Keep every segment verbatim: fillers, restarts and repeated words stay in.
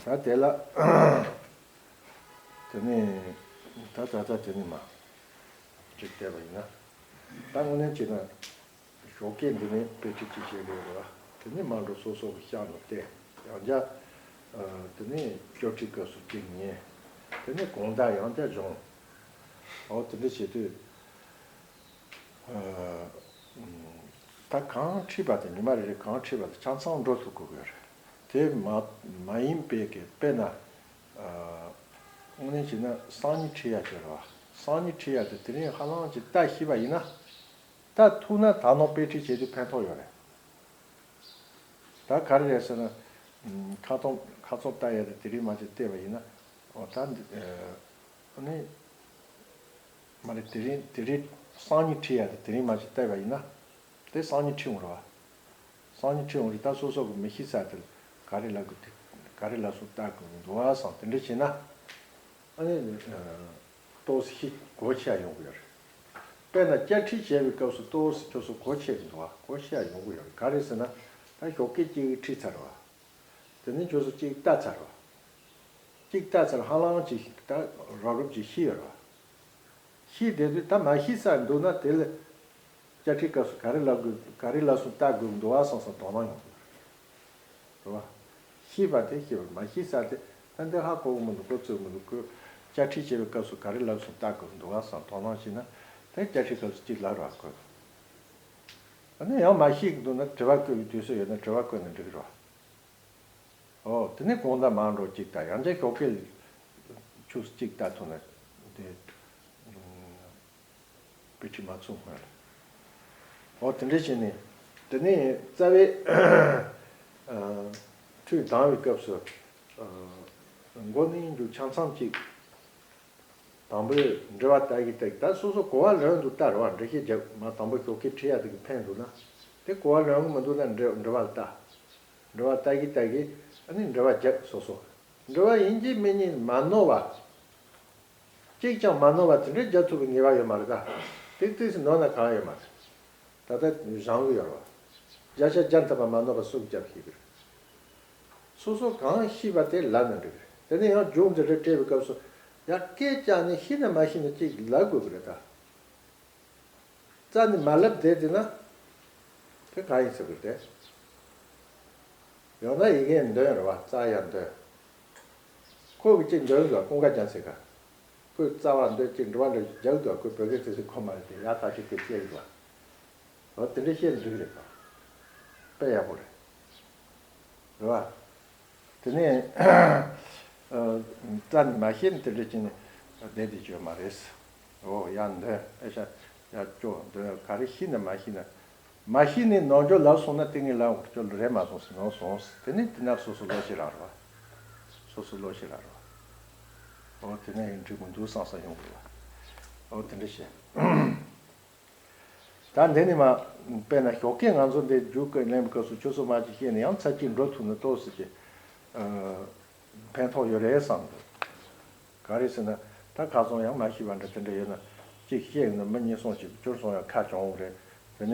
ད་དེ་ལ། དེ་ནས་ད་ད་ལྟ་དེ་ནས་མ་གཅིག་བལྟས་པ་ཡིན་ན། ད་དངོས་གནས་བྱས་ན་ཞོགས་ཀས་འདི་ནས་དཔེ་ཁྲིད་ཅིག་བྱས་ལེ་རེད་བ། དེ་ནས་མ་འགྲོ་སོ་སོ་གི་ཤག་ནང་བལྟས། ཡང་བསྐྱར་དེ་ནས་སྐྱོར་ཁྲིད་སྐབས་སུ་གཅིག་ཉན། དེ་ནས་དགོང་དག་ཡང་བསྐྱར་སྦྱོང་། འོ་དེ་འདྲ་བྱེད་དུས། ད་གང་ཁྲིད་པ་དེ་ཉི་མ་རེ་རེ་གང་ཁྲིད་པ་དེ་ཆ་ཚང་འགྲོ་ཐུབ་དགོས་ཀྱི་རེད། དེ་མ་མ་ཡིན་པའི་གི་དཔེར་ན། དངོས་གནས་བྱས་ན་སང་ཉིན་ཁྲིད་ཡ་ཅིག་རེད་བ། སང་ཉིན་ཁྲིད་ཡ་དེ་དེ་རིང་ཧ་ལམ་ཅིག་ལྟ་ཤེས་པ་ཡིན་ན། ལྟ་ཐུབ་ན་ད་ནངས་དཔེ་ཁྲིད་བྱེད་དུས་ཕན་ཐོགས་ཡོད་རེད། ད་ག་རེ་རེད་ཟེར་ན། ཁ་ཚོན་ཁ་ཚོན་ལྟ་ཡ་དེ་དེ་རིང་མ་ཅིག་བལྟས་པ་ཡིན་ན། འོ་ད་འདི། ཨ་ནི། མ་རེད། དེ་རིང་དེ་རིང་སང་ཉིན་ཁྲིད་ཡ་དེ་དེ་རིང་མ་ཅིག་བལྟས་པ་ཡིན་ན། དེ་སང་ཉིན་ཁྲིད་འོང་རེད་བ། སང་ཉིན་ཁྲིད་འོང་རེད། ད་སོ་སོ་གི་མི་ཤེས་ས་དེ་ག་རེ་ལབ་དགོས་དེ་ག་རེ་ལབ་སོང་ལྟ་དགོས་ཀྱི་འདུག་བ་བསམ་དེ་འདྲ་བྱས་ན། ཨ་ནི། ཏོག་ཙམ་ཤེས་གོ་ཆེ་ཡ་ཡོང་གི་ཡོད་རེད། དཔེར་ན་བསྐྱར་ཁྲིད་བྱས་པའི་སྐབས་སུ་ཏོག་ཙམ་ཁྱོད་ཚོ་གོ་ཆེ་གི་འདུག་བ། གོ་ཆེ་ཡ་ཡོང་གི་ཡོད་རེད། ག་རེ་ཟེར་ན། ད་ཞོགས་ཀས་གཅིག་ཁྲིད་ཚར་བ། དེ་ནས་ཁྱོད་ཚོ་གཅིག་ལྟ་ཚར་བ། གཅིག་ལྟ་ཚར་ཧ་ལམ་ཅིག་ད་རོབ་རོབ་ཅིག་ཤེས་ཡོད་རེད་བ། ཤེས་བསྡད་དུས་ད་མ་ཤེས་ས་འདུག་ན་དེ་ལ་བཅའ་ཁྲིད་སྐབས་སུ་ག་རེ་ལབ་དགོས་ག་རེ་ལབ་སོང་ལྟ་དགོས་འདུག་བ་བསམ་བསམ་དོ་སྣང་ཡོང་གི་རེད་བ། ཤེས་པ་དེ་ཤེས་པ་མ་ཤེས་ས་དེ་ད་འདི་ཧ་གོ་གི་མི་འདུག་གོ་ཚོད་མི་འདུག་གོ། བཅའ་ཁྲིད་བྱེད་པའི་སྐབས་སུ་ག་རེ་ལབ་སོང་ལྟ་དགོས་འདུག་བ་བསམ་དོ་སྣང་བྱས་ན་དེ་བཅའ་ཁྲིད་སྐབས་སུ་གཅིག་ལབ་རེད་བ་ཁོས། ཨ་ནི་ཡང་མ་ཤེས་ཀྱི་འདུག་ན་དྲི་བ་བཀོད་པའི་དུས་ཚོད་ཡོད་ན་དྲི་བ་བཀོད་ན་འགྲིག་གི་རེད་བ། ཨོ། དེ་ནས་དགོང་དག་མར་འགྲོ་གཅིག་ལྟ། ཡང་བསྐྱར་ཞོགས་ཀས་ཆུ་ཚོད་གཅིག་ལྟ་ཐུབ་ན་དེ་དཔེ་ཁྲིད་མ་ཚུགས་སྔོན་ལ། ཨོ་དེ་འདྲ་བྱས་ནས་དེ་ནས་རྩ་བའི་ཁྲུས་གདང་བའི་སྐབས་སུ་མགོ་ནས་མཇུག་ཆ་ཚང་གཅིག་དང་པོའི་འགྲེལ་པ་ལྟ་གི་ལྟ་གི་ད་སོ་སོ་གོ་བ་ལོན་དུ་ལྟ་རེད་བ། འགྲེལ་བཤད་རྒྱབ་མ་དང་པོ་ཞོགས་ཀས་ཁྲིད་ཡ་དེ་གི་ཕན་འདུག་ན་དེ་གོ་བ་ལོན་གི་མི་འདུག་ན་འགྲེལ་འགྲེལ་པ་ལ་ལྟ། འགྲེལ་པ་ལྟ་གི་ལྟ་གི་ཨ་ནི་འགྲེལ་པ་རྒྱབ་སོ་སོ། འགྲེལ་པ་ཡིན་གཅིག་མིན་གཉིས་མ་ནོར་བ། གཅིག་ཀྱང་མ་ནོར་བ་དེ་འདྲའི་རྒྱབ་ཐུབ་པའི་ངེས་པ་ཡོད་མ་རེད་ད། ཏིག་ཏིག་སུ་ནོར་ན་གང་ཡོད་མ་རེད། ད་ལྟ་སྦྱང་གི་ཡོད་རེད་བ། བརྒྱ་ཆ་བརྒྱ་ཐམ་པ་མ་ནོར་བ་སུ་གི་རྒྱབ་ཤེས་གི་རེད། སོ་སོ་གང་ཤེས་པ་དེ་ལབ་ན་འགྲིག་གི་རེད། དེ་ནས་ཡང་རྒྱུགས་འདི་འདྲ་སྤྲད་པའི་སྐབས་སུ་ཡང་སྐད་བཅག་ནས་ཤེས་ན་མ་ཤེས་ན་གཅིག་ལབ་དགོས་གི་རེད་ད། རྩ་ནས་མ་ལབ་བསྡད་དེ་ན། དེ་གང་ཡིན་ཟེར་གི་རེད་དེ། ཡང་ན་ཡི་གེ་འདོན་རེད་བ། རྩ་ཡང་འདོན། ཁོ་གི་གཅིག་འདོན་དགོས། ཀུན་དགའ་རྒྱལ་མཚན་ག་ཁོས་རྩ་བ་འདོན་གཅིག་འགྲེལ་པ་འདོན་རྒྱག་དགོས། ཁོས་བོད་སྐད་ཚིག་ཚིག་གོ་མ་རེད་དེ་ཡག་ཐག་ཆོད་དེ་བཤད་ཡོད་བ། འོ་དེ་འདྲ་བཤད་འགྲིག་རེད་པ། དཔེ་ཡག་པོ་རེད། རེད་བ། དེ་ནས་ཨ་རྩ་ནས་མ་ཤེས་ན་དེ་འདྲ་བྱས་ནས་བསྡད་དེ་བྱོས་མ་རེད། འོ་ཡར་འདོན། ཨེ་ཤ་ཡར་སྐྱོ་འདོན། ག་རེ་ཤེས་ན་མ་ཤེས་ན། མ་ཤེས་ནས་ནོར་འགྲོ་ལབ་སོང་ན་དེ་ངས་ལབ་འོང་ཁྱོད་རེད་མ་སོང་ཟེར་ནོར་སོང་ཟེར། དེ་ནས་དེ་ན་སོ་སོ་བློ་ཤེས་རག་རེད་བ། སོ་སོ་བློ་ཤེས་རག་རེད་བ། འོ་དེ་ནས་ཡང་འགྲིག་མི་འདུག་བསམ་ས་ཡོང་གི་རེད་བ། འོ་དེ་འདྲ་བཤད། ད་འདི་ནས་མ། དཔེར་ན་ཞོགས་ཀས་ང་ཚོ་འདི་རྒྱུགས་ཀྱི་ལེན་པའི་སྐབས་སུ་ཆུ་ཚོད་མ་གཅིག་བཤད་ནས་ཡང་ཚར་གཅིག་འགྲོ་ཐུབ་ན་ཏོག་ཙམ་གྱི་ཕན་ཐོགས་ཡོད་རེད་བསམ་འདུག་ག་རེ་ཟེར་ན་ད་ཁ་སང་ཡང་མ་ཤེས་པ་འདྲ་དེ་འདྲ་ཡོད་ན་གཅིག་བཤད་ཡོང་ན་མི་གཉིས་གསུམ་གཅིག་བཅུར་སོང་ཡང་ཁ་བྱུང་རེད། དེ་ནས་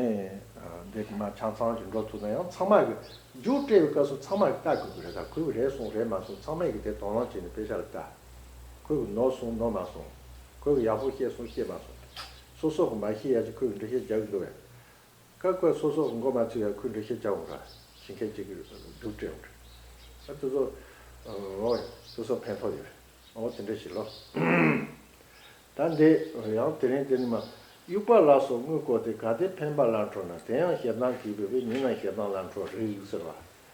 འདི་མ་ཆ་ཚང་གཅིག་འགྲོ་ཐུབ་ན་ཡང་ཚང་མ་གི་རྒྱུགས་སྤྲད་པའི་སྐབས་སུ་ཚང་མ་གི་ལྟ་དགོས་ཀྱི་རེད། ད་ཁོས་རེད་སོང་རེད་མ་སོང་ཚང་མས་གི་དེ་དོ་སྣང་བྱས་ནས་དཔེ་ཆ་ལ་ལྟ། ཁོས་གི་ནོར་སོང་ནོར་མ་སོང་། ཁོས་གི་ཡག་པོ་བཤད་སོང་བཤད་མ་སོང་། སོ་སོ་གི་མ་ཤེས་ཡ་ཅིག་ཁོས་གི་འགྲེལ་བཤད་རྒྱག་གི་འདུག་བས། ཀ་ཀོས་སོ་སོ་གི་མགོ་མ་ཚོས་ཡ་ཁོས་འགྲེལ་བཤད་རྒྱག་འོང་ར། ཞིང་ཁའི་གཅིག་གི་རྒྱུགས་སྤྲད་འོང་ར། ཨ་དེ་ཚོ། ཨོ། སོ་སོ་ཕན་ཐོགས་ཡོད་རེད། ཨོ་དེ་འདྲ་ཞིག་ལོ། ད་འདི་ཡང་དེ་རིང་དེ་ནི་མ། དབྱུག་པ་ལ་སོགས་དངོས་བཀོལ་ཏེ། གལ་ཏེ་འཕེན་པ་ལ་འཕྲོད་ན། དེ་ཡང་ཞེ་སྡང་གིས་སྦད་པས། ཉིན་ནམ་ཞེ་སྡང་ལ་འཕྲོད་རིགས་ཟེར་བ།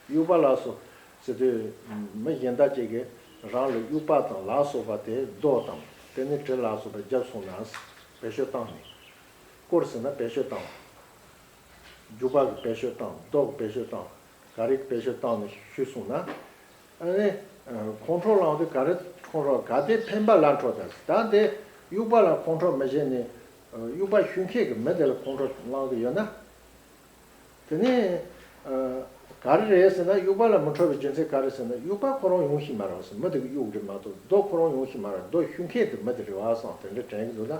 དབྱུག་པ་ལ་སོགས་ཟེར་དུས་མི་གཞན་དག་ཅིག་གིས་རང་ལ་དབྱུག་པ་དང་ལ་སོགས་པ་དེ་རྡོ་དང་དེ་ནི་གྲི་ལ་སོགས་པ་བརྒྱབ་སོང་ན། བེད་སྤྱོད་བཏང་ནས། བསྐོར་ཟེར་ན་བེད་སྤྱོད་བཏང་བ། རྒྱུག་པ་གི་བེད་སྤྱོད་བཏང་། རྡོ་གི་བེད་སྤྱོད་བཏང་། ག་རེ་གི་བེད་སྤྱོད་བཏང་ནས་ཞུས་སོང་ན། ཨ་ནི། ཁོང་ཁྲོ་ལངས་དུས་ག་རེ་ཁོང་ཁྲོ་གལ་ཏེ་འཕེན་པ་ལ་འཕྲོད་ད། ད་དེ་དབྱུག་པ་ལ་ཁོང་ཁྲོ་མི་བྱེད་ནས། དབྱུག་པ་གཞུ་མཁན་གི་མི་དེ་ལ་ཁོང་ཁྲོ་ལངས་གི་ཡོད་ན། དེ་ནས། ག་རེ་རེད་ཟེར་ན་དབྱུག་པ་ལ་མི་འཕྲོད་པའི་རྒྱུ་མཚན་ག་རེ་ཟེར་ན་དབྱུག་པ་ཁོ་རང་ཡོང་གི་མ་རེད་ཟེར། མི་དེ་གི་དབྱུག་རེད་མ་གཏོགས་རྡོ་ཁོ་རང་ཡོང་གི་མ་རེད། རྡོ་གཞུ་མཁན་དེ་མི་དེ་རེད་བ་བསམ་དེ་འདྲ་དྲན་གི་འདུག་ན།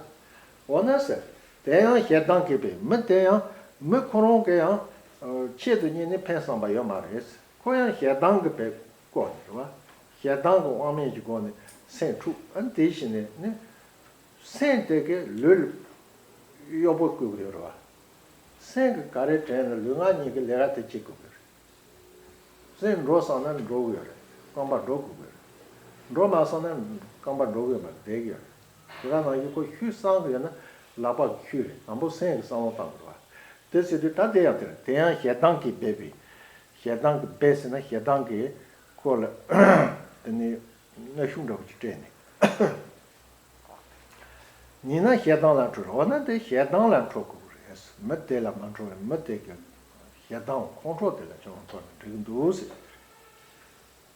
འོ་ན་ཟེར། དེ་ཡང་ཞེ་སྡང་གིས་སྦད། མི་དེ་ཡང་མི་ཁོ་རང་གིས་ཡང་ཆེད་དུ་གཉེར་ནས་འཕེན་བསམ་པ་ཡོད་མ་རེད། ཁོ་ཡང་ཞེ་སྡང་གིས་སྦད་བསྐོར་ནས་རེད་བ། ཞེ་སྡང་གི་དབང་མེད་ཀྱི་སྒོ་ནས་སེམས་འཁྲུགས། ཨ་ནི་དེ་བཞིན་ནས་ནི་སེམས་དེ་གའི་ལུས་ལ་གཡོག་པོ་བསྐོས་ཀྱི་ཡོད་རེད་བ། སེམས་ཀྱི་ག་རེ་དྲན་ན་ལུས་ངག་གཉིས་ཀྱི་ལས་ཀ་དེ་བྱེད་དགོས་ཀྱི་རེད། སེམས་འགྲོ་བསམ་ན་འགྲོ་གི་ཡོད་རེད། རྐང་པ་འགྲོ་དགོས་ཀྱི་རེད། འགྲོ་མ་བསམ་ན་རྐང་པ་འགྲོ་གི་ཡོད་མ་རེད། བསྡད་ཀྱི་ཡོད་རེད། དེ་ག་ནང་བཞིན་ཁོ་ཤུལ་བསམ་གི་ཡོད་ན་ལག་པ་གི་ཤུལ་རེད། དང་པོ་སེམས་ཀྱི་བསམ་བློ་བཏང་དགོས་རེད་བ། དེ་ཟེར་དུས་ད་དེ་ཡང་དེ་རེད། དེ་ཡང་ཞེ་སྡང་གིས་སྦས་པའི། ཞེ་སྡང་གིས་སྦས་ཟེར་ན་ཞེ་སྡང་གིས་ཁོ་ལ་དེ་ནི་མངའ་ཤུགས་འདྲ་པོ་ཅིག་སྤྲད་ནས། ཡིན་ན་ཞེ་སྡང་ལ་འཕྲོད། འོ་ན་དེ་ཞེ་སྡང་ལ་འཕྲོད་དགོས་རེད། མི་དེ་ལ་མ་འཕྲོད་པའི་མི་དེ་གི་ཞེ་སྡང་ཁོང་ཁྲོ་དེ་ལ་ཅུང་འཕྲོད་ན་འགྲིག་གི་འདུག་ཟེར།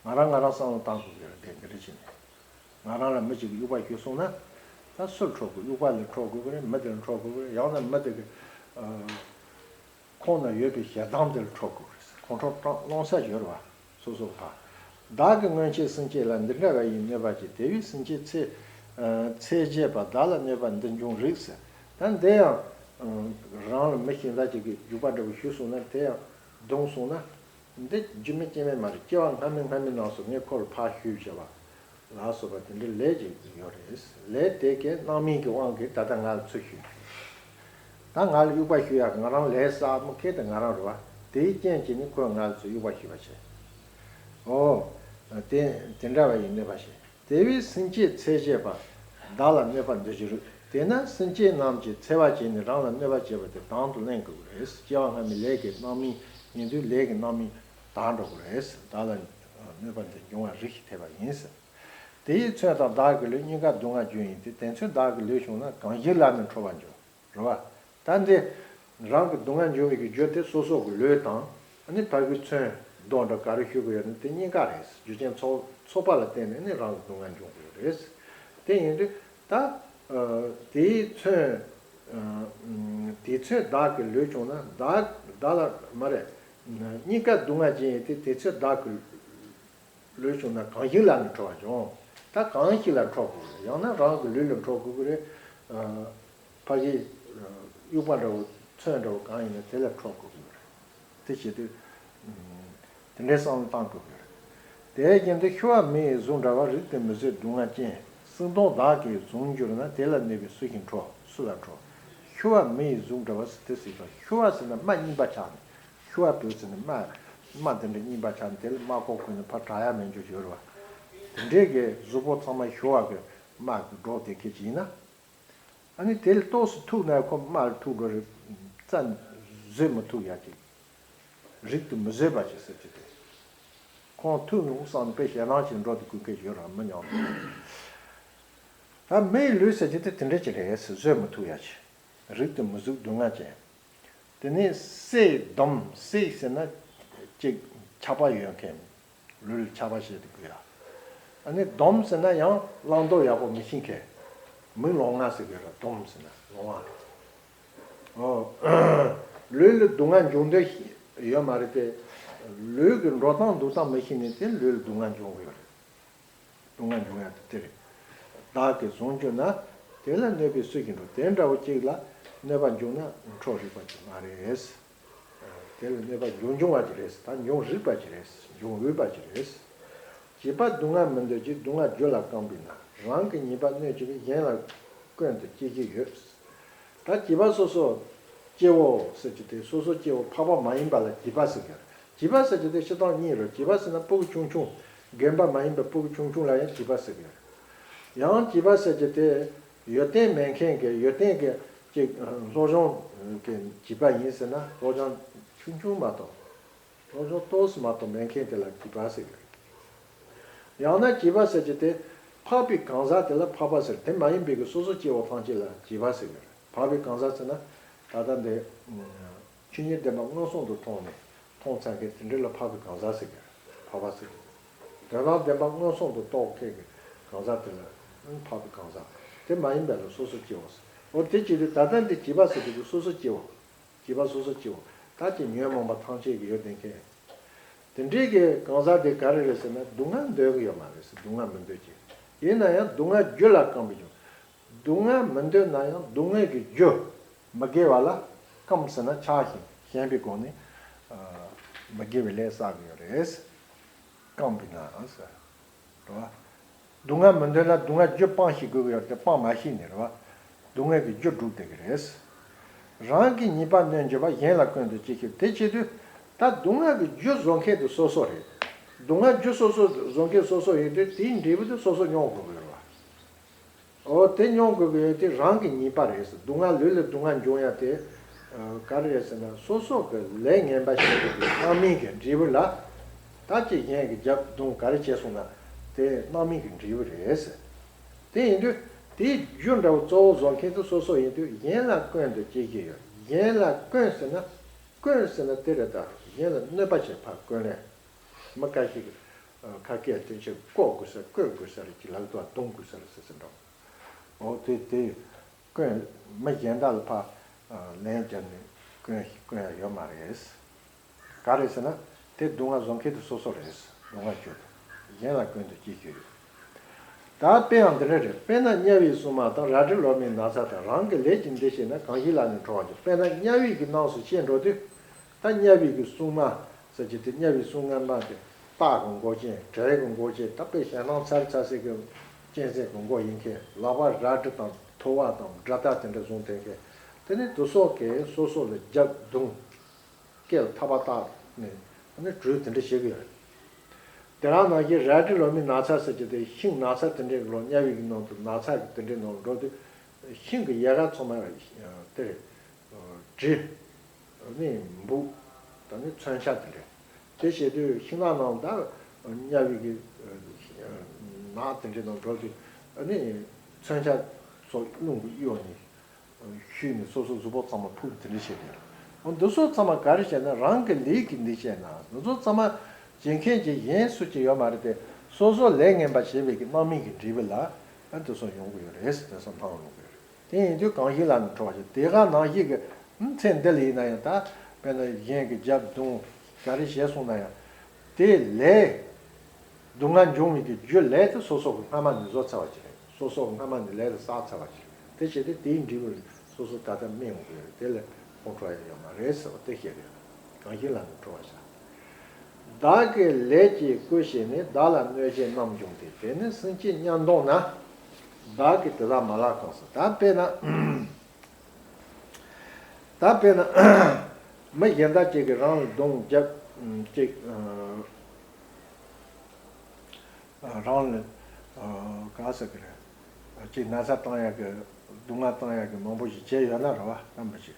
ང་རང་ང་རང་བསམ་བློ་བཏང་དགོས་ཀྱི་རེད། དེ་འདི་འདྲ་བྱས་ནས་ང་རང་ལ་མི་གཅིག་གིས་དབྱུག་པ་གཞུས་སོང་ན། ད་སུར་འཕྲོད་དགོས། དབྱུག་པ་ལ་འཕྲོད་དགོས་ཀྱི་རེད། མི་དེ་ལ་འཕྲོད་དགོས་ཀྱི་རེད། ཡང་ན་མི་དེ་གི་ཨ། ཁོང་ན་ཡོད་པའི་ཞེ་སྡང་དེར་འཕྲོད་དགོས་རེད། ཁོང་ཁྲོ་སློང་ས་ཡོད་རེད་བ། སོ་སོ་ཕ། བདག་གི་སྔོན་ཆད་སེམས་ཅན་ལ་འདི་འདྲ་བ་ཡི་གནོད་པ་བྱས། དེ་བས་སེམས་ཅན་འཚེ་འཚེ་བྱེད་པ་བདག་ལ་གནོད་པ་འདི་འབྱུང་རིགས་ཟེར། ད་འདི་ཡང་རང་ལ་མི་གཞན་དག་ཅིག་གིས་རྒྱུག་པ་འདྲ་བོ་གཞུས་སོང་ན། དེ་ཡང་བརྡུངས་སོང་ན། འདི་རྒྱུ་མེད་རྐྱེན་མེད་མ་རེད། སྐྱེ་བ་སྔ་མའི་སྔ་མའི་ནང་སོ་ངས་ཁོ་ལ་ཕར་གཞུས་བྱས་པ་ལ་སོགས་པ་དེ་འདྲའི་ལས་ཅིག་ཡོད་རེད། ལས་དེ་གའི་རྣམ་སྨིན་གྱི་དབང་གིས་ད་ལྟ་ང་ལ་ཚུར་གཞུས། ད་ང་ལ་དབྱུག་པ་གཞུ་ཡག་ང་རང་ལས་བསགས་མི་གལ་ཏེ་ང་རང་རེད་བ། དེའི་རྐྱེན་གྱིས་ནི་ཁོས་ང་ལ་ཚུར་དབྱུག་པ་གཞུས་པ་བྱས། ཨོ། དེ་དེ་འདྲ་བ་ཡིན་གནོད་པ་བྱེད། དེ་བས་སེམས་ཅན་འཚེ་བྱེད་པ་བདག་ལ་གནོད་པ་འདི་འབྱུང་རིགས། དེས་ན་སེམས་ཅན་རྣམས་ཀྱིས་འཚེ་བ་བྱས་ནས་རང་ལ་གནོད་པ་བྱེད་པ་དེ་དང་དུ་ལེན་དགོས་ཀྱི་རེད། སྐྱེ་བ་སྔ་མའི་ལས་ཀྱི་རྣམ་སྨིན་ཡིན་དུས་ལས་ཀྱི་རྣམ་སྨིན་དག་འགྲོ་གི་རེད། བདག་ལ་གནོད་པ་འདི་འབྱུང་བ་རིགས་ཀྱིས་འཐད་པ་ཡིན། དེ་ཡི་མཚོན་དང་བདག་གི་ལུས། གཉིས་ཀ་སྡུག་བསྔལ་རྒྱུ་ཡིན་ཏེ། དེ་མཚོན་བདག་གི་ལུས་བྱུང་ན་གང་ཞིག་ལ་ནི་འཕྲོད་པར་འགྱུར། རེད་བ། ད་འདི་རང་གི་སྡུག་བསྔལ་འབྱུང་བའི་གི་རྒྱུ་དེ་སོ་སོ་གི་ལུས་དང་། ཨ་ནི་ཕ་གི་མཚོན་རྡོ་འདྲ་ག་རེ་གཞུ་གི་ཡོད་ན་དེ་གཉིས་ཀ་རེད། རྒྱུ་རྐྱེན་ཚོགས་ཚོགས་པ་ལ་བརྟེན་ནས་ནི་རང་གི་སྡུག་བསྔལ་འབྱུང་གི་ཡོད་རེད། དེ་ཡིན་དུས་ད་ཨ་དེའི་མཚོན་ཨ་དེའི་མཚོན་བདག་གི་ལུས་བྱུང་ན། བདག་བདག་ལ་མ་རེད། གཉིས་ཀ་སྡུག་བསྔལ་ཅན་ཡིན་ཏེ། དེ་ཚེ་བདག་གི་ལུས་བྱུང་ན་གང་ཞིག་ལ་ནི་འཕྲོད་པར་འགྱུར། ད་གང་ཞིག་ལ་འཕྲོད་དགོས་རེད། ཡང་ན་རང་གི་ལུས་ལ་འཕྲོད་དགོས་ཀྱི་རེད། ཨ་ཕ་གི་ཨ་དབྱུག་པ་འདྲ་བོ་མཚོན་འདྲ་བོ་གང་ཡིན་ན་དེ་ལ་འཕྲོད་དགོས་ཀྱི་རེད། དེ་བྱེད་དུས་ཨ་དེ་འདྲའི་བསམ་བློ་བཏང་དགོས་ཀྱི་རེད། དེ་བཞིན་དུ་ཤི་བ་མི་ཡི་གཟུགས་འདྲ་བ། རིགས་དེ་མི་བཟོད་སྡུག་བསྔལ་ཅན། སྲིན་གདོང་བདག་གིས་བཟུང་གྱུར་ན། དེ་ལ་གནོད་པའི་སུ་ཞིག་འཕྲོད། སུ་ལ་འཕྲོད། ཤི་བ་མི་ཡི་གཟུགས་འདྲ་བ་ཟེར་དེ་ཟེར་བ། ཤི་བ་ཟེར་ན་རྨ་གཉིས་པ་ཆགས་ནས། ཤི་བ་བུད་ཟེར་ནས་རྨ་རྨ་དེ་འདྲ་གཉིས་པ་ཆགས་ནས་དེ་ལ་རྨ་ཁོག་ཁུར་ནས་ཕར་དྲག་ཡ་མེད་འཇོག་ཡོད་རེད་བ། དེ་འདྲའི་གི་གཟུགས་པོ་ཚང་མ་ཤི་བ་གི་རྨ་གི་སྒྲོག་དེ་ཁེ་ཅིག་ཡིན་ན། ཨ་ནི་དེ་ལ་ཏོག་ཙམ་ཐུག་ན་ཁོ་རྨ་ལ་ཐུག་འགྲོ་རེད། རྩ་བཟོད་མི་ཐུབ་ཡ་ཅིག་རིགས་དེ་མི་བཟོད་པ་ཅིག་ཟེར་གྱི་དེ། ཁོང་ཐུག་ནས་དབུགས་སངས་ནས་དཔེ་ཞེད་སྣང་ཅིག་འགྲོ་དེ་ཀུན་ཁེ་ཡོད་རེད་མི་ཉམས། ད་མི་ཡི་ལུས་ཟེར་གྱི་དེ་དེ་འདྲ་ཅིག་རེད་ཟེར། བཟོད་མི་ཐུབ་ཡ་ཅིག་རིགས་དེ་མི་གཟུགས་སྡུག་བསྔལ་ཅན། དེ་ནས་བསྲེགས་བསྡོམས། བསྲེགས་ཟེར་ན་ཅིག་ཆག་པ་ཡོད་མཁན། ལུས་ལ་ཆག་པ་བྱེད་དུ་དགོས་ཡ། ཨ་ནི་བསྡོམས་ཟེར་ན་ཡང་བླང་དོར་ཡག་པོ་མི་ཤེས་མཁན། མིག་ལོང་ང་ཟེར་གི་ར། བསྡོམས་ཟེར་ན་ལོང་བ། ཨོ། ལུས་ལ་སྡུག་བསྔལ་འབྱུང་འདོད་ཡོད་མ་རེད་དེ། ལུས་ཀྱི་འགྲོ་སྟངས་འདུག་སྟངས་མི་ཤེས་ནས་དེ་ལུས་ལ་སྡུག་བསྔལ་འབྱུང་གི་ཡོད་རེད། སྡུག་བསྔལ་འབྱུང་ཡ་དེ་དེ་རེད། བདག་གིས་བཟུང་གྱུར་ན། དེ་ལ་གནོད་པའི་སུ་ཞིག་འཕྲོད། དེ་འདྲ་བོ་གཅིག་ལ་གནོད་པ་འབྱུང་ན་འཕྲོད་རིགས་པ་ཅིག་མ་རེད། དེ་ལ་གནོད་པ་འབྱུང་འབྱུང་བ་ཅིག་རེད། ད་འབྱུང་རིགས་པ་ཅིག་རེད། འབྱུང་འོས་པ་ཅིག་རེད། བྱིས་པ་སྡུག་བསྔལ་མི་འདོད་ཅིང་། སྡུག་བསྔལ་རྒྱུ་ལ་བརྐམ་པས་ན། རང་གི་ཉེས་པ་གནོད་བྱེད་པའི། གཞན་ལ་བསྐོན་དུ་སྐྱེ་གཞི་ཡོད། ད་བྱིས་པ་སོ་སོ་སྐྱེ་བོ་ཟེར་གྱི་དེ། སོ་སོ་སྐྱེ་བོ་འཕགས་པ་མ་ཡིན་པ་ལ་བྱིས་པ་ཟེར་གྱི་རེད། བྱིས་པ་ཟེར་གྱི་དེ་སྤྱིར་བཏང་གཉིས་རེད། བྱིས་པ་ཟེར་ན་སྤུ་གུ་ཆུང་ཆུང་། རྒན་པ་མ་ཡིན་པའི་སྤུ་གུ་ཆུང་ཆུང་ལ་ཡང་བྱིས་པ་ཟེར་གྱི་རེད། ཡང་བྱིས་པ་ཟེར་གྱི་དེ་ཡོན་ཏན་མེད་མཁན་གྱི། ཡོན་ཏན་གྱི་ཅིག་སློབ་སྦྱོང་གི་བྱིས་པ་ཡིན་ཟེར་ན། སློབ་སྦྱོང་ཆུང་ཆུང་མ་གཏོགས། སློབ་སྦྱོང་ཏོག་ཙམ་མ་གཏོགས་མེད་མཁན་དེ་ལ་བྱིས་པ་ཟེར་གྱི་རེད། ཡང་ན་བྱིས་པ་ཟེར་གྱི་དེ་འཕགས་པའི་གང་ཟག་དེ་ལ་འཕགས་པ་ཟེར། དེ་མ་ཡིན་པའི་གི་སོ་སོ་སྐྱེ་བོ་ཐམས་ཅད་ལ་བྱིས་པ་ཟེར་གྱི་རེད། འཕགས་པའི་གང་ཟག་ཟེར་ན་ད་ལྟ་འདི་ཆོས་ཉིད་བདེན་པ་མངོན་སུམ་དུ་མཐོང་ནས་མཐོང་ཚར་མཁན་དེ་འདྲ་ལ་འཕགས་པའི་གང་ཟག་ཟེར་གྱི་རེད། འཕགས་པ་ཟེར་གྱི་རེད། དོན་དམ་བདེན་པ་མངོན་སུམ་དུ་རྟོགས་མཁན་གྱི་གང་ཟག་དེ་ལ་འཕགས་པའི་གང་ཟག་དེ་མ་ཡིན་པ་ལ་སོ་སོ་སྐྱེ་བོ་ཟེར། འོ་དེ་བྱེད་དུས་ད་ལྟ་འདི་བྱིས་པ་ཟེར་གྱི་འདུག་སོ་སོ་སྐྱེ་བོ། བྱིས་པ་སོ་སོ་སྐྱེ་བོ། ད་ཀྱི་ཉོན་མོངས་པ་ཐམས་ཅད་ཀྱི་ཡོད་དེ་མཁན། དེ་འདྲའི་གི་གང་ཟག་དེ་ག་རེ་རེད་ཟེར་ན། སྡུག་བསྔལ་འདོད་ཀྱི་ཡོད་མ་རེད་ཟེར། སྡུག་བསྔལ་མི་འདོད་ཀྱི། ཡིན་ན་ཡང་སྡུག་བསྔལ་རྒྱུ་ལ་བརྐམ་པའི་བྱུང་། སྡུག་བསྔལ་མི་འདོད་ན་ཡང་སྡུག་བསྔལ་གྱི་རྒྱུ་མི་དགེ་བ་ལ་བརྐམ་ཟེར་ན་ཆགས་ཤིང་ཞེན་པའི་སྒོ་ནས་ཨ་མི་དགེ་བའི་ལས་བསགས་ཀྱི་ཡོད་རེད། བརྐམ་པས་ན་ཟེར། རེད་བ། སྡུག་བསྔལ་མི་འདོད་ན་སྡུག་བསྔལ་རྒྱུ་སྤང་ཤེས་དགོས་ཀྱི་ཡོད་རེད་དེ་སྤང་མ་ཤེས་ནས་རེད་བ། སྡུག་བསྔལ་གྱི་རྒྱུ་སྒྲུབ་བསྡད་ཀྱི་རེད། རང་གི་ཉེས་པ་གནོད་འགྱུར་བ་གཞན་ལ་ཀུན་ཏུ་སྐྱེ་ཤེས་དེ་བྱེད་དུས། ད་སྡུག་བསྔལ་གྱི་རྒྱུ་བཟོ་མཁན་དེ་སོ་སོ་རེད། སྡུག་བསྔལ་རྒྱུ་སོ་སོ་བཟོ་མཁན་སོ་སོ་ཡིན་དུས་དེའི་འབྲས་བུ་དེ་སོ་སོ་མྱོང་དགོས་ཀྱི་རེད་བ། འོ་དེ་མྱོང་དགོས་ཀྱི་ཡོད་དེ་རང་གི་ཉེས་པ་རེད་ཟེར། སྡུག་བསྔལ་ལུས་ལ་སྡུག་བསྔལ་འབྱུང་ཡ་དེ་ག་རེ་རེད་ཟེར་ན་སོ་སོ་གི་ལས་ངན་པ་བྱས་པའི་རྣམ་སྨིན་གྱི་འབྲས་བུ་ལ། ད་ཅི་གཞན་གྱི་རྒྱབ་རྡུང་ག་རེ་བྱས་སོང་ན་དེ་རྣམ་སྨིན་གྱི་འབྲས་བུ་རེད་ཟེར། དེ་ཡིན་དུས་དེའི་རྒྱུ་འདྲ་བོ་གཙོ་བོ་བཟོ་མཁན་དེ་སོ་སོ་ཡིན་དུས་གཞན་ལ་ཀུན་ཏུ་སྐྱེ་གི་ཡོད། གཞན་ལ་ཀུན་ཟེར་ན་ཀུན་ཟེར་ན་དེ་རེད། ད་གཞན་ལ་གནོད་པ་བྱེད་པ་ཀུན་ལས། མི་ཁ་ཤས་ཀྱིས་ཁ་སྐད་དེ་ཆེ་བཀོག་དགོས་ས་བཀོད་དགོས་ས་རེད་ཀྱི་ལག་ཏུ་གཏོང་དགོས་ས་རེད་ཟེར་ཟེར་འདྲ། འོ་དེ་དེ་ཀུན་མི་གཞན་དག་ལ་ཕར་ལན་བརྒྱབ་ནས་ཀུན་ཀུན་ཡ་ཡོད་མ་རེད། ག་རེད་ཟེར་ན་དེ་སྡུག་བསྔལ་བཟོ་མཁན་དེ་སོ་སོ་རེད། སྡུག་བསྔལ་རྒྱུ་དེ་གཞན་ལ་ཀུན་ཏུ་སྐྱེ་རྒྱུ་ཡོད། ད་དཔེ་ཡང་འདི་འདྲ་རེད། དཔེར་ན་དམྱལ་བའི་སྲུང་མ་དང་རལ་གྲི་ལོ་མའི་ན་ཚ་དང་རང་གི་ལས་ཀྱིས་འདི་བྱས་ན་གང་ཞིག་ལ་ནི་ཁྲོ་བ་འཇུག་དཔེར་ན་དམྱལ་བའི་གི་རྣམས་སུ་བཤད་འགྲོ་དུས། ད་དམྱལ་བའི་གི་སྲུང་མ་ཟེར་གྱི་དེ་དམྱལ་བའི་སྲུང་མ་དེ་སྟག་གི་མགོ་ཅན་བྲག་གི་མགོ་ཅན་ད་དཔེ་ཞེད་སྣང་ཚ་རུ་ཚ་སའི་གི་གཅན་གཟན་གི་མགོ་ཡིན་མཁན་ལག་པ་རལ་གྲི་དང་ཐོ་བ་དང་དགྲ་སྟ་དེ་འདྲ་བཟུང་བསྡད་མཁན་དེ་ནི་དེ་སོགས་ཀྱིས་སོ་སོ་ལ་རྒྱབ་རྡུང་། སྐེ་ལ་ཐག་པ་བཏགས་ནས་ཨ་ནི་གྲོས་དེ་འདྲ་བྱེད་ཀྱི་ཡོད་རེད། དེ་ག་ནང་བཞིན་རལ་གྲི་ལོ་མའི་ན་ཚ་ཟེར་གྱི་དེ་ཤིང་ན་ཚ་དེ་འདྲའི་ལོ་དམྱལ་བའི་གི་ནང་དུ་ན་ཚ་གི་དེ་འདྲའི་ནང་འགྲོ་དུས་ཤིང་གི་ཡལ་ག་ཚང་མ་དེ་རེད། གྲི། ཨ་ནི་འབུ། ད་ནི་མཚོན་ཆ་དེ་འདྲ། དེ་བྱེད་དུས་ཤིང་ནགས་ནང་ད་དམྱལ་བའི་གི་ནགས་དེ་འདྲའི་ནང་འགྲོ་དུས་ཨ་ནི་མཚོན་ཆ་ཚོ་རླུང་གིས་གཡོ་ནས། ཤུལ་ནས་སོ་སོ་གཟུགས་པོ་ཚང་མ་ཕུག་དེ་འདྲ་བྱེད་དེ། འོ་འདི་ཚོ་ཚང་མ་ག་རེ་བྱས་ན་རང་གི་ལས་ཀྱིས་འདི་བྱས་ན་འདི་ཚོ་ཚང་མ་བྱེད་མཁན་གྱི་གཞན་སུ་གཅིག་ཡོད་མ་རེད་དེ་སོ་སོ་ལས་ངན་པ་བྱས་པའི་གི་རྣམ་སྨིན་གྱི་འབྲས་བུ་ལ་ཨ་འདི་ཚོ་ཡོང་གི་ཡོད་རེད་ཟེར་དེ་ཚོ་སྣང་ཡོང་གི་ཡོད་རེད། དེ་ཡིན་དུས་གང་ཞིག་ལ་ནི་ཁྲོ་བ་ཞིག་དེ་ག་ནང་བཞིན་གྱི་ཚེ་འདི་ལ་ཡིན་ན་ཡང་ད་དཔེར་ན་གཞན་གྱི་རྒྱབ་རྡུང་ག་རེ་བྱས་སོང་ན་ཡང་དེ་ལས། སྡུག་བསྔལ་འབྱུང་བའི་གི་རྒྱུ་ལས་དེ་སོ་སོ་གི་སྔ་མ་ནས་བཟོ་ཚར་བ་ཅིག་རེད། སོ་སོ་གི་སྔ་མ་ནས་ལས་དེ་བསགས་ཚར་བ་ཅིག་རེད། དེ་བྱས་ཏེ་དེའི་འབྲས་བུ་ལ་སོ་སོ་ད་ལྟ་སྨིན་འོང་གི་རེད། དེ་ལས་ཁོང་ཁྲོ་ཡ་ཡོད་མ་རེད་ཟེར་བ་དེ་བཤད་རེད། གང་ཞིག་ལ་ནི་ཁྲོ་བ་བྱ། བདག་གི་ལས་ཀྱིས་བསྐུལ་བྱས་ནས། བདག་ལ་གནོད་བྱེད་རྣམས་འབྱུང་སྟེ། དེ་ནི་སེམས་ཅན་དམྱལ་འདོང་ན། བདག་གིས་དེ་དག་མ་བརླག་གང་ཟེར། ད་དཔེར་ན། ད་དཔེར་ན། མི་གཞན་དག་ཅིག་གིས་རང་ལ་རྡུང་རྒྱབ་ཅིག་རང་ལ་ག་ཟེར་གི་རེད། ཅིག་ན་ཚ་བཏང་ཡག་གི་སྡུག་བསྔལ་བཏང་ཡག་གི་མང་པོ་ཞིག་བྱས་ཡོད་ན་རེད་བ། རྣམ་པ་ཞིག་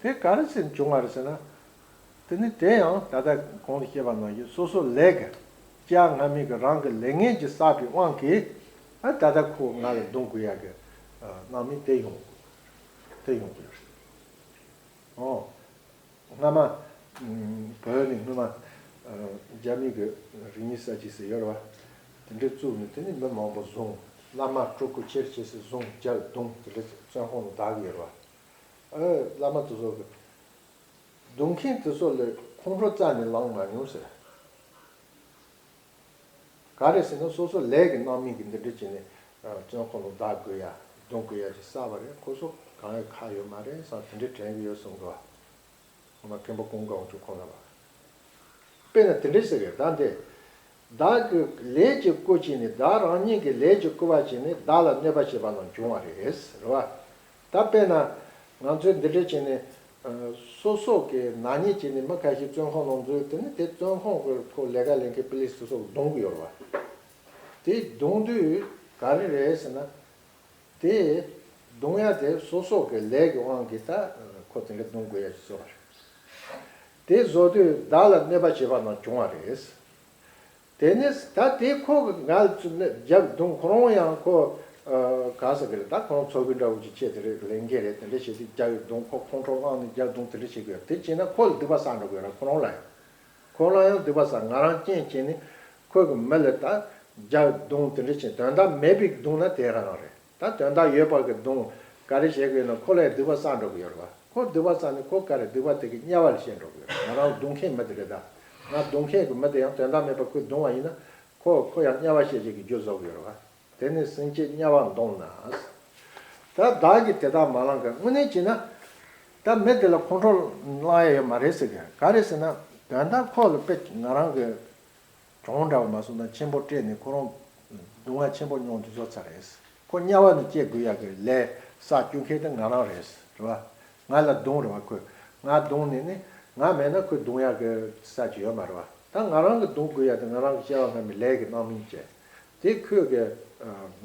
དེ་ག་རེ་ཟེར་བྱུང་བ་རེད་ཟེར་ན། དེ་ནི་དེ་ཡང་ད་ལྟ་གོང་དུ་བཤད་པ་ནང་བཞིན་སོ་སོ་ལས་ཀྱི་སྐྱེ་བ་སྔ་མའི་གི་རང་གི་ལས་ངན་གྱིས་བསགས་པའི་དབང་གིས་ཨ་ད་ལྟ་ཁོ་ང་ལ་རྡུང་དགོས་ཡག་གི་རྣམ་སྨིན་དེ་ཡོང་དགོས། དེ་ཡོང་དགོས་རེད། ཨོ། སྔ་མ། བོད་ནས་སྔོན་མ། རྒྱ་མི་གི་རིག་གནས་གསར་བརྗེ་ཟེར་ཡོད་རེད་བ། དེ་འདྲ་བཙུགས་ནས་དེ་ནས་མི་མང་པོ་བཟུང་། བླ་མ་སྤྲུལ་སྐུ་ཆེར་བྱས་སུ་བཟུང་རྒྱབ་རྡུང་དེ་འདྲ་བཙོན་ཁང་ལ་བདག་གི་ཡོད་རེད་བ། ཨེ་བླ་མ་དེ་ཚོ་གི་རྡུང་མཁན་དེ་ཚོ་ལ་ཁོང་ཁྲོ་རྩ་ནས་ལངས་མ་མྱོང་ཟེར། ག་རེ་ཟེར་ན་སོ་སོ་ལས་ཀྱི་རྣམ་སྨིན་གྱི་འདི་འདྲ་བྱས་ནས་བཙོན་ཁང་ལ་བདག་དགོས་ཡ་རྡུང་དགོས་ཡ་ཅིག་བསགས་པ་རེད། ཁོ་ཚོ་གང་ཡང་ཁག་ཡོད་མ་རེད་བསམ་དེ་འདྲ་དྲན་གྱི་ཡོད་གསུང་གི་བ། ང་མཁན་པོ་ཀུན་དགའ་དབང་ཕྱུག་ཁོང་རྣམ་པ། དཔེར་ན་དེ་འདྲ་ཟེར་གི་ད་འདི། བདག་གི་ལས་ཀྱིས་བསྐུལ་བྱས་ནས་བདག་རང་ཉིད་ཀྱི་ལས་ཀྱིས་བསྐུལ་བ་བྱས་ནས་བདག་ལ་གནོད་པ་བྱེད་པ་རྣམས་བྱུང་བ་རེད་རེད་བ། ད་དཔེར་ན་ང་ཚོས་འདི་འདྲ་བྱས་ནས་སོ་སོ་གི་ནག་ཉེས་བྱས་ནས་མི་ཁ་ཤས་བཙོན་ཁང་ནང་འཛུལ་དེ་ནི་དེ་བཙོན་ཁང་གི་ཁོ་ལས་ཀ་ལས་མཁན་པུ་ལིས་སོ་སོ་རྡུང་གི་ཡོད་རེད་བ། དེ་རྡུང་དུས་ག་རེ་རེད་ཟེར་ན། དེ་རྡུང་ཡ་དེ་སོ་སོ་གི་ལས་ཀྱི་དབང་གིས་ད་ཁོ་དེ་འདྲ་རྡུང་དགོས་ཡ་ཞིག་བཟོ་བ་རེད། དེ་བཟོ་དུས་བདག་ལ་གནོད་པ་བྱེད་པ་རྣམས་བྱུང་བ་རེད། དེ་ནས་ད་དེ་ཁོ་གི་ང་ལ་ཚུར་རྒྱབ་རྡུང་ཁོ་རང་ཡང་ཁོ་ག་ཟེར་གི་རེད། ད་ཁོ་རང་ཚོགས་པའི་འདྲ་བོ་ཅིག་བྱས་དེ་རེད། ལས་འགན་རེད། དེ་འདྲ་བྱས་དུས་རྒྱབ་རྡུང་ཁོ་ཁོང་ཁྲོ་ལངས་ནས་རྒྱབ་རྡུང་དེ་འདྲ་བྱེད་གི་ཡོད། དེ་བྱས་ན་ཁོ་ལ་སྡིག་པ་བསགས་འགྲོ་གི་ཡོད་ར། ཁོ་རང་ལ་ཡང་། ཁོ་ལ་ཡང་སྡིག་པ་བསགས། ང་རང་རྐྱེན་བྱས་ནས་ཁོ་གི་མི་ལ་ད་རྒྱབ་རྡུང་དེ་འདྲ་བྱས། དོན་དག་མེད་པའི་རྡུང་ན་དེ་རང་རེད། ད་དོན་དག་ཡོད་པ་གི་རྡུང་ག་རེ་བྱེད་གི་ཡོད་ན་ཁོ་ལ་ཡང་སྡིག་པ་བསགས་འགྲོ་གི་ཡོད་རེད་བ། ཁོ་སྡིག་པ་བསགས་ནས་ཁོ་ག་རེ་སྡིག་པ་དེ་གི་དམྱལ་བ་ལ་བཤད་འགྲོ་གི་ཡོད་རེད། ང་རང་རྡུང་མཁན་མི་དེ་རེད། ད་ང་རྡུང་མཁན་གི་མི་དེ་ཡང་དོན་དག་མེད་པ་ཁོས་རྡུང་བ་ཡིན་ན་ཁོ་ཁོ་ཡང་དམྱལ་བ་བཤད་བྱེད་ཀྱི་རྒྱུ་བཟོ་གི་ཡོད་རེད་བ། དེ་ནི་སེམས་ཅན་དམྱལ་བ་འདོང་ན། ད་བདག་གིས་དེ་དག་མ་བླངས་ག་དངོས་གནས་བྱས་ན། ད་མི་དེ་ལ་ཁོང་ཁྲོ་ལངས་ཡ་ཡོད་མ་རེད་ཟེར་གི། ག་རེ་ཟེར་ན། དོན་དག་ཁོ་ལ་དཔེ་ང་རང་གི་གྱོང་འདྲ་བ་མ་སོང་ན་ཆེན་པོ་སྤྲད་ནས་ཁོ་རང་ སྡུག་བསྔལ་ཆེན་པོ་མྱོང་དུ་བཟོ་ཚར་རེད། ཁོ་དམྱལ་བ་ནས་སྐྱེ་དགོས་ཡག་གི་ལས་བསགས་བཅུག་མཁན་དེ་ང་རང་རེད། རེད་བ། ང་ལ་སྡུག་རེད་བ། ཁོས་ང་སྡུག་ནས་ནི། ང་མེད་ན་ཁོས་སྡུག་ཡག་གི་ས་ཅིག་ཡོད་མ་རེད་བ། ད་ང་རང་གི་སྡུག་དགོས་ཡག་དེ་ང་རང་གི་སྐྱེ་བ་སྔ་མའི་ལས་ཀྱི་རྣམ་སྨིན་བྱས། དེ་ཁོས་གི་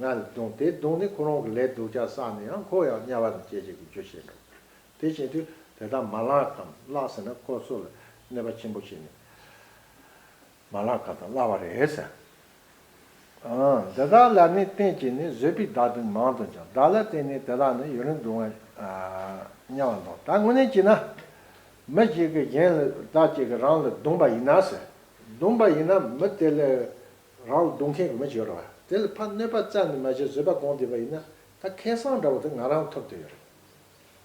ང་ལ་སྡུག་དེ་སྡུག་ནི་ཁོ་རང་གི་ལས་སྡུག་ཅག་བསགས་ནས་ཡང་ཁོ་ཡང་དམྱལ་བ་ནས་སྐྱེ་བྱེད་ཀྱི་རྒྱུ་བྱེད་འགྲོ། དེ་བྱེད་དུས་དེ་དག་མ་ལགས་དང་ལགས་ཟེར་ན་ཁོ་ཚོ་ལ་གནོད་པ་ཆེན་པོ་བྱེད་ནས། མ་ལགས་པ་དང་བརླག་པ་རེད་ཟེར། ཨང་། འདི་དག་ལ་ནི་བརྟེན་བྱས་ནས་བཟོད་པའི་བདག་སྡིག་མང་དུ་འབྱུང་། བདག་ལ་བརྟེན་ནས་དེ་དག་ནི་ཡུན་རིང་སྡུག་བསྔལ་དམྱལ་བར་འདོང་། ད་དངོས་གནས་བྱས་ན། མི་ཞིག་གིས་གཞན་ལ་བདག་གཅིག་གིས་རང་ལ་བརྡུངས་པ་ཡིན་ན་ཟེར། བརྡུངས་པ་ཡིན་ན་མི་དེ་ལ་རང་ལ་བརྡུངས་མཁན་གྱི་མི་ཞིག་ཡོད་རེད་བ། དེ་ལ་ཕར་གནོད་པ་བསྩལ་ནས་མ་གཞི་བཟོད་པ་སྒོམ་བསྡད་པ་ཡིན་ན་ད་ཁེ་བཟང་འདྲ་བོ་དེ་ང་རང་ཐོབ་བསྡད་ཡོད་རེད།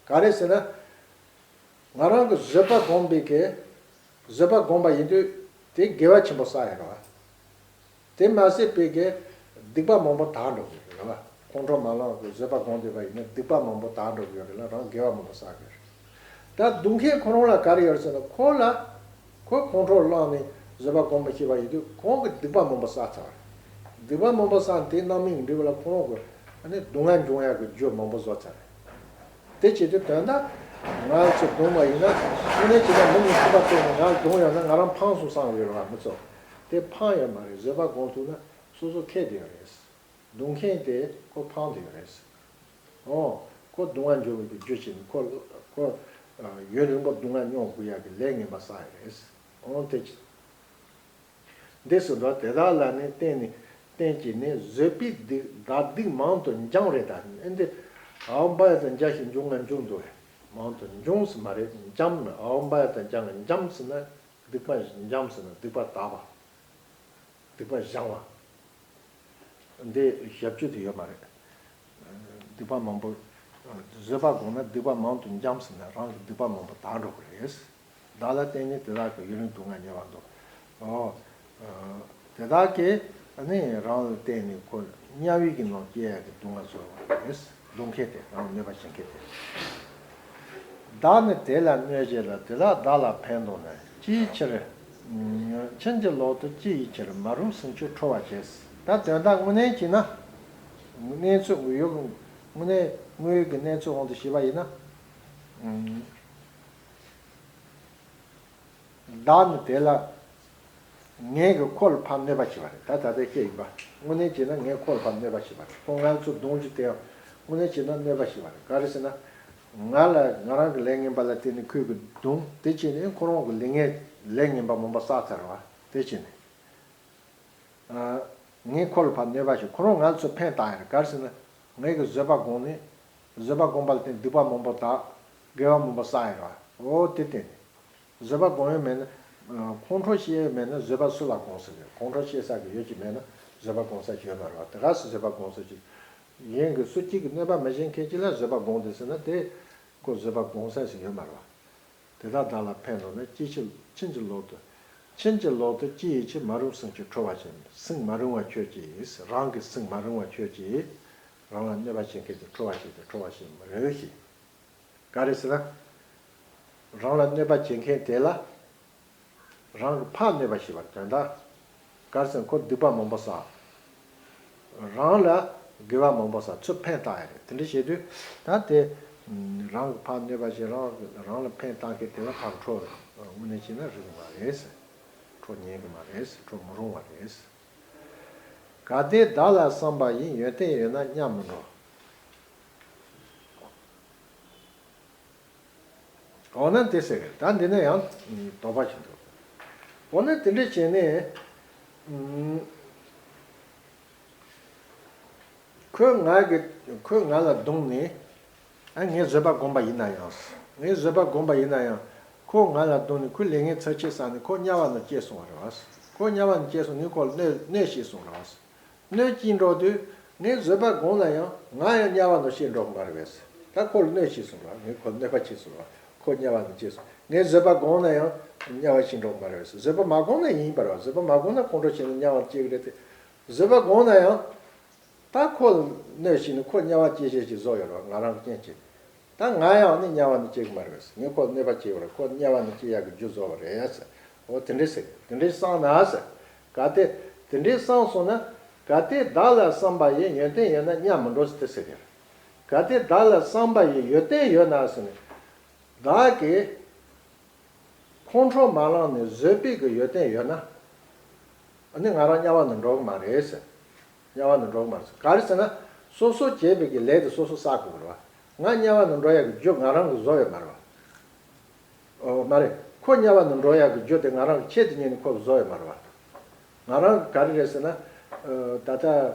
ག་རེ་ཟེར་ན། ང་རང་གི་བཟོད་པ་སྒོམ་པའི་གི། བཟོད་པ་སྒོམ་པ་ཡིན་དུས་དེ་དགེ་བ་ཆེན་པོ་བསགས་ཡོད་རེད་བ། དེ་མ་ཟད་པའི་གི་སྡིག་པ་མང་པོ་དག་འགྲོ་གི་རེད་བ། ཁོང་ཁྲོ་མ་ལངས་གི་བཟོད་པ་སྒོམ་བསྡད་པ་ཡིན་ན་སྡིག་པ་མང་པོ་དག་འགྲོ་གི་ཡོད་རེད་ལ་རང་དགེ་བ་མང་པོ་བསགས་གི་རེད། ད་སྡུག་མཁན་ཁོ་རང་ལ་ག་རེ་ཡོད་རེད་ཟེར་ན་ཁོ་ལ། ཁོ་ཁོང་ཁྲོ་ལངས་ནས་བཟོད་པ་སྒོམ་མི་ཤེས་པ་ཡིན་དུས་ཁོང་གི་སྡིག་པ་མང་པོ་བསགས་ཚར་བ་རེད། སྡིག་པ་མང་པོ་བསགས་ནས་དེའི་རྣམ་སྨིན་གྱི་འབྲས་བུ་ལ་ཁོ་རང་གི་ཨ་ནི་སྡུག་བསྔལ་འབྱུང་ཡག་གི་རྒྱུ་མང་པོ་བཟོས་ཚར་རེད། དེ་བྱེད་དུས་དོན་དག་ང་ཚོ་བརྡུངས་པ་ཡིན་ན་དངོས་གནས་བྱས་ན་མི་གཉིས་ཁྱིམ་པ་ཚོ་ནས་ང་བརྡུངས་ཡོང་ན་ང་རང་ཕངས་སོང་བསམ་ཡོད་རེད་བ། མི་ཚོ་དེ་ཕངས་ཡོད་མ་རེད། བཟོད་པ་སྒོམ་ཐུབ་ན་སོ་སོ་ཁེ་བསྡད་ཡོད་རེད། བརྡུངས་མཁན་དེ་ཁོ་ཕངས་བསྡད་ཡོད་རེད། ཨོ། ཁོ་སྡུག་བསྔལ་འབྱུང་བའི་རྒྱུ་བྱས་ནས་ཁོ་ཁོ་ཡུན་རིང་པོ་སྡུག་བསྔལ་མྱོང་དགོས་ཡག་གི་ལས་ངན་པ་བསགས་ཡོད་རེད། ཨོ་དེ་ཅི། འདི་སུ་འདྲ་དེ་དག་ལ་ནི་བརྟེན་ནས་བརྟེན་བྱས་ནས་བཟོད་པའི་སྡིག་བདག་སྡིག་མང་དུ་འབྱུང་རེད་ད། ཨེ་འདི་ཨ་བ་བ་ཡ་དང་འཇའ་ཞིག་འབྱུང་ང་འབྱུང་འདུག་བས། མང་དུ་འབྱུང་སི་མ་རེད། འཇམ་ནི་ཨ་བ་བ་ཡ་དང་འཇམ་ནི་འཇམ་སི་ན་སྡིག་པ་འཇམ་སི་ན་སྡིག་པ་དག་པ། སྡིག་པ་བྱང་བ། འདི་ཞབས་ཀྱུ་དེ་ཡོད་མ་རེད། སྡིག་པ་མང་པོ། བཟོད་པ་སྒོམ་ན་སྡིག་པ་མང་དུ་འཇམ་སོང་ན་རང་གི་སྡིག་པ་མང་པོ་དག་འགྲོ་གི་རེད། བདག་ལ་བརྟེན་ནས་དེ་དག་གི་ཡུན་རིང་སྡུག་བསྔལ་ཉེ་བར་འདུག་ཨོ། དེ་དག་གིས་ནི་རང་ལ་བརྟེན་ནས་ཁོ་དམྱལ་བའི་གི་ནང་སྐྱེ་ཡག་གི་སྡུག་བསྔལ་བཟོ་བ་རེད། སྡུག་མཁན་དེ་རང་གནོད་པ་བྱེད་མཁན་དེ། བདག་ནི་དེ་ལ་གནོད་བྱེད་ལ་དེ་དག་བདག་ལ་ཕན་འདོགས་ན་ཅིའི་ཕྱིར། ཕྱིན་ཅི་ལོག་ཏུ་ཅི་ཡི་ཕྱིར་མ་རུངས་སེམས་ཀྱིས་ཁྲོ་བར་བྱེད། ད་དོན་དག་དངོས་གནས་བྱས་ན། གནས་ཚུལ་དངོས་ཡོད་ཀྱི་དངོས་གནས་དངོས་ཡོད་ཀྱི་གནས་ཚུལ་དབང་དུ་བྱས་པ་ཡིན་ན། བདག་ནི་དེ་ལ། ངས་ཀྱི་ཁོ་ལ་ཕར་གནོད་པ་བྱས་པ་རེད། ད་ད་ལྟའི་སྐད་ཡིན་པ། དངོས་གནས་བྱས་ན་ངས་ཁོ་ལ་ཕར་གནོད་པ་བྱས་པ་རེད། ཁོ་ང་ཚོ་གདོང་གཅིག་དེ་ཡང་དངོས་གནས་བྱས་ན་གནོད་པ་བྱས་པ་རེད། ག་རེ་ཟེར་ན། ང་ལ་ང་རང་གི་ལས་ངན་པ་ལ་བརྟེན་ནས་ཁོས་ཀྱི་གདོང་དེ་བྱས་ནས་ཁོ་རང་གི་ལས་ངན་ལས་ངན་པ་མང་པོ་བསགས་ཚར་བ་དེ་བྱས་ནས། ཨ། ངས་ཁོ་ལ་ཕར་གནོད་པ་བྱས། ཁོ་རང་ང་ཚོ་ཕན་བཏགས་ཡོད་རེད། ག་རེ་ཟེར་ན། ངས་ཀྱི་བཟོད་པ་སྒོམ་ནས། བཟོད་པ་སྒོམ་པ་ལ་བརྟེན་སྡིག་པ་མང་པོ་དག་དགེ་བ་མང་པོ་བསགས་ཡོད་རེད་བ། འོ་དེ་བརྟེན་ནས། བཟོད་པ་སྒོམ་ཡོད་མེད་ན། ཁོང་ཁྲོ་སྐྱེ་ཡོད་མེད་ན་བཟོད་པ་སུ་ལ་སྒོམ་ས་ཡོད། ཁོང་ཁྲོ་སྐྱེ་ས་གི་ཡོད་ཀྱི་མེད་ན་བཟོད་པ་སྒོམ་ས་ཡོད་མ་རེད་བ། དེ་ག་སུ་བཟོད་པ་སྒོམ་ས་ཀྱི། གཞན་གྱི་སུ་གཅིག་གི་གནོད་པ་མི་བྱེད་མཁན་གཅིག་ལ་བཟོད་པ་སྒོམ་དེ་ཟེར་ན་དེ། ཁོ་བཟོད་པ་སྒོམ་ས་ཞིག་ཡོད་མ་རེད་བ། དེ་དག་བདག་ལ་ཕན་འདོགས་ན་ཅི་ཕྱིར་ཕྱིན་ཅི་ལོག་ཏུ། ཕྱིན་ཅི་ལོག་ཏུ་ཅི་ཡི་ཕྱིར་མ་རུངས་སེམས་ཀྱིས་ཁྲོ་བར་བྱེད། སེམས་མ་རུངས་པ་ཁྱོད་ཀྱིས། རང་གི་སེམས་མ་རུངས་པ་ཁྱོད་ཀྱིས། རང་ལ་གནོད་པ་བྱེད་མཁན་དེ་ཁྲོ་བར་བྱེད་དེ་ཁྲོ་བར་བྱེད་མི་རུང་ཞིང་། ག་རེ་ཟེར་ན། རང་ལ་གནོད་པ་བྱེད་མཁན་དེ་ལ། རང་གི་ཕར་གནོད་པ་བྱེད་པ་དོན་དག་ག་རེ་ཟེར་ན་ཁོ་སྡིག་པ་མང་པོ་བསགས། རང་ལ་དགེ་བ་མང་པོ་བསགས་ཚུར་ཕན་བཏགས་ཡ་རེད། དེ་འདྲ་བྱེད་དུས་ད་དེ་རང་གི་ཕར་གནོད་པ་བྱེད། རང་རང་ལ་ཕན་བཏགས་མཁན་དེ་ལ་ཕར་ཁྲོ་དངོས་གནས་བྱས་ན་རིགས་མ་རེད། ཁྲོ་ཉན་གི་མ་རེད། ཁྲོ་མི་རུང་བ་རེད། གལ་ཏེ་བདག་ལ་བསམ་པ་ཡིན། ཡོན་ཏན་ཡོད་ན་སྙམ་མི་འགྲོ། འོ་ན་དེ་ཟེར། ད་འདི་ནས་ཡང་དོགས་པ་ཞིག་འདུག་འོ་ན་དེ་འདྲ་བྱས་ནས། ཨུམ། ཁོས་ང་གི་ཁོས་ང་ལ་བརྡུངས་ནས། ཨ། ངས་བཟོད་པ་བསྒོམས་པ་ཡིན་ན་ཡང་། ངས་བཟོད་པ་བསྒོམས་པ་ཡིན་ན་ཡང་། ཁོས་ང་ལ་བརྡུངས་ནས་ཁོའི་ལས་ངན་ཚབས་ཆེ་བསགས་ནས་ཁོ་དམྱལ་བ་ནང་སྐྱེས་སོང་བ་རེད་བ། ཁོ་དམྱལ་བ་ནང་སྐྱེས་སོང་། ངས་ཁོ་ལ་གནོད་གནོད་བྱས་སོང་རེད་བ། གནོད་ཀྱིན་འགྲོ་དུས་ངས་བཟོད་པ་བསྒོམས་ན་ཡང་ང་ཡང་དམྱལ་བ་ནང་སྐྱེ་འགྲོ་གི་མ་རེད་པས། ད་ཁོ་ལ་གནོད་བྱས་སོང་ར། ངས་ཁོ་ལ་གནོད་པ་བྱས་སོང་ར། ཁོ་དམྱལ་བ་ནང་སྐྱེས་སོང་། ངས་བཟོད་པ་བསྒོམས་ན་ཡང་དམྱལ་བ་སྐྱེ་འགྲོ་གི་མ་རེད་པས། བཟོད་པ་མ་བསྒོམས་ན་ཡིན་པ་རེད་བ། བཟོད་པ་མ་བསྒོམས་ན་ཁོང་ཁྲོ་བྱས་ནས་དམྱལ་བ་སྐྱེ་གི་རེད་དེ། བཟོད་པ་བསྒོམས་ན་ཡང་། ད་ཁོ་ལ་གནོད་བྱས་ནས་ཁོ་དམྱལ་བ་སྐྱེ་བྱེད་ཀྱི་བཟོ་ཡོད་རེད་བ། ང་རང་གི་རྐྱེན་གྱིས། ད་ང་ཡང་ནི་དམྱལ་བ་ནང་སྐྱེ་གི་མ་རེད་པས། ངས་ཁོ་ལ་གནོད་པ་བྱས་ཡོད་རེད། ཁོ་དམྱལ་བ་ནང་སྐྱེ་ཡག་གི་རྒྱུ་བཟོ་བ་རེད་ཟེར། འོ་དེ་འདྲས་ཟེར། དེ་འདྲས་བསམ་ན་ཟེར། གལ་ཏེ་དེ་འདྲས་བསམ་སོང་ན། གལ་ཏེ་བདག་ལ་བསམ་པ་ཡི་ཡོན་ཏན་ཡོད་ན་དམྱལ་མི་འགྲོ་ཟེར་ཏེ་ཟེར་གི། གལ་ཏེ་བདག་ལ་བསམ་པ་ཡི་ཡོན་ཏན་ཡོད་ན་ཟེར་ནས། བདག་གིས་ཁོང་ཁྲོ་མ་ལངས་ནས་བཟོད་པའི་གི་ཡོན་ཏན་ཡོད་ན། ཨ་ནི་ང་རང་དམྱལ་བ་ནང་འགྲོ་གི་མ་རེད་ཟེར། དམྱལ་བ་ནང་འགྲོ་གི་མ་རེད་ཟེར། ག་རེ་ཟེར་ན། སོ་སོ་བྱས་པའི་གི་ལས་དེ་སོ་སོ་བསགས་དགོས་རེད་བ། ང་དམྱལ་བ་ནང་འགྲོ་ཡག་གི་རྒྱུ་ང་རང་གིས་བཟོས་ཡོད་མ་རེད་བ། ཨོ་མ་རེད། ཁོ་དམྱལ་བ་ནང་འགྲོ་ཡག་གི་རྒྱུ་དེ་ང་རང་གིས་ཆེད་དུ་གཉེར་ནས་ཁོ་བཟོས་ཡོད་མ་རེད་བ། ང་རང་གིས་ག་རེ་རེད་ཟེར་ན། ཨ་ད་ལྟ་ཨ་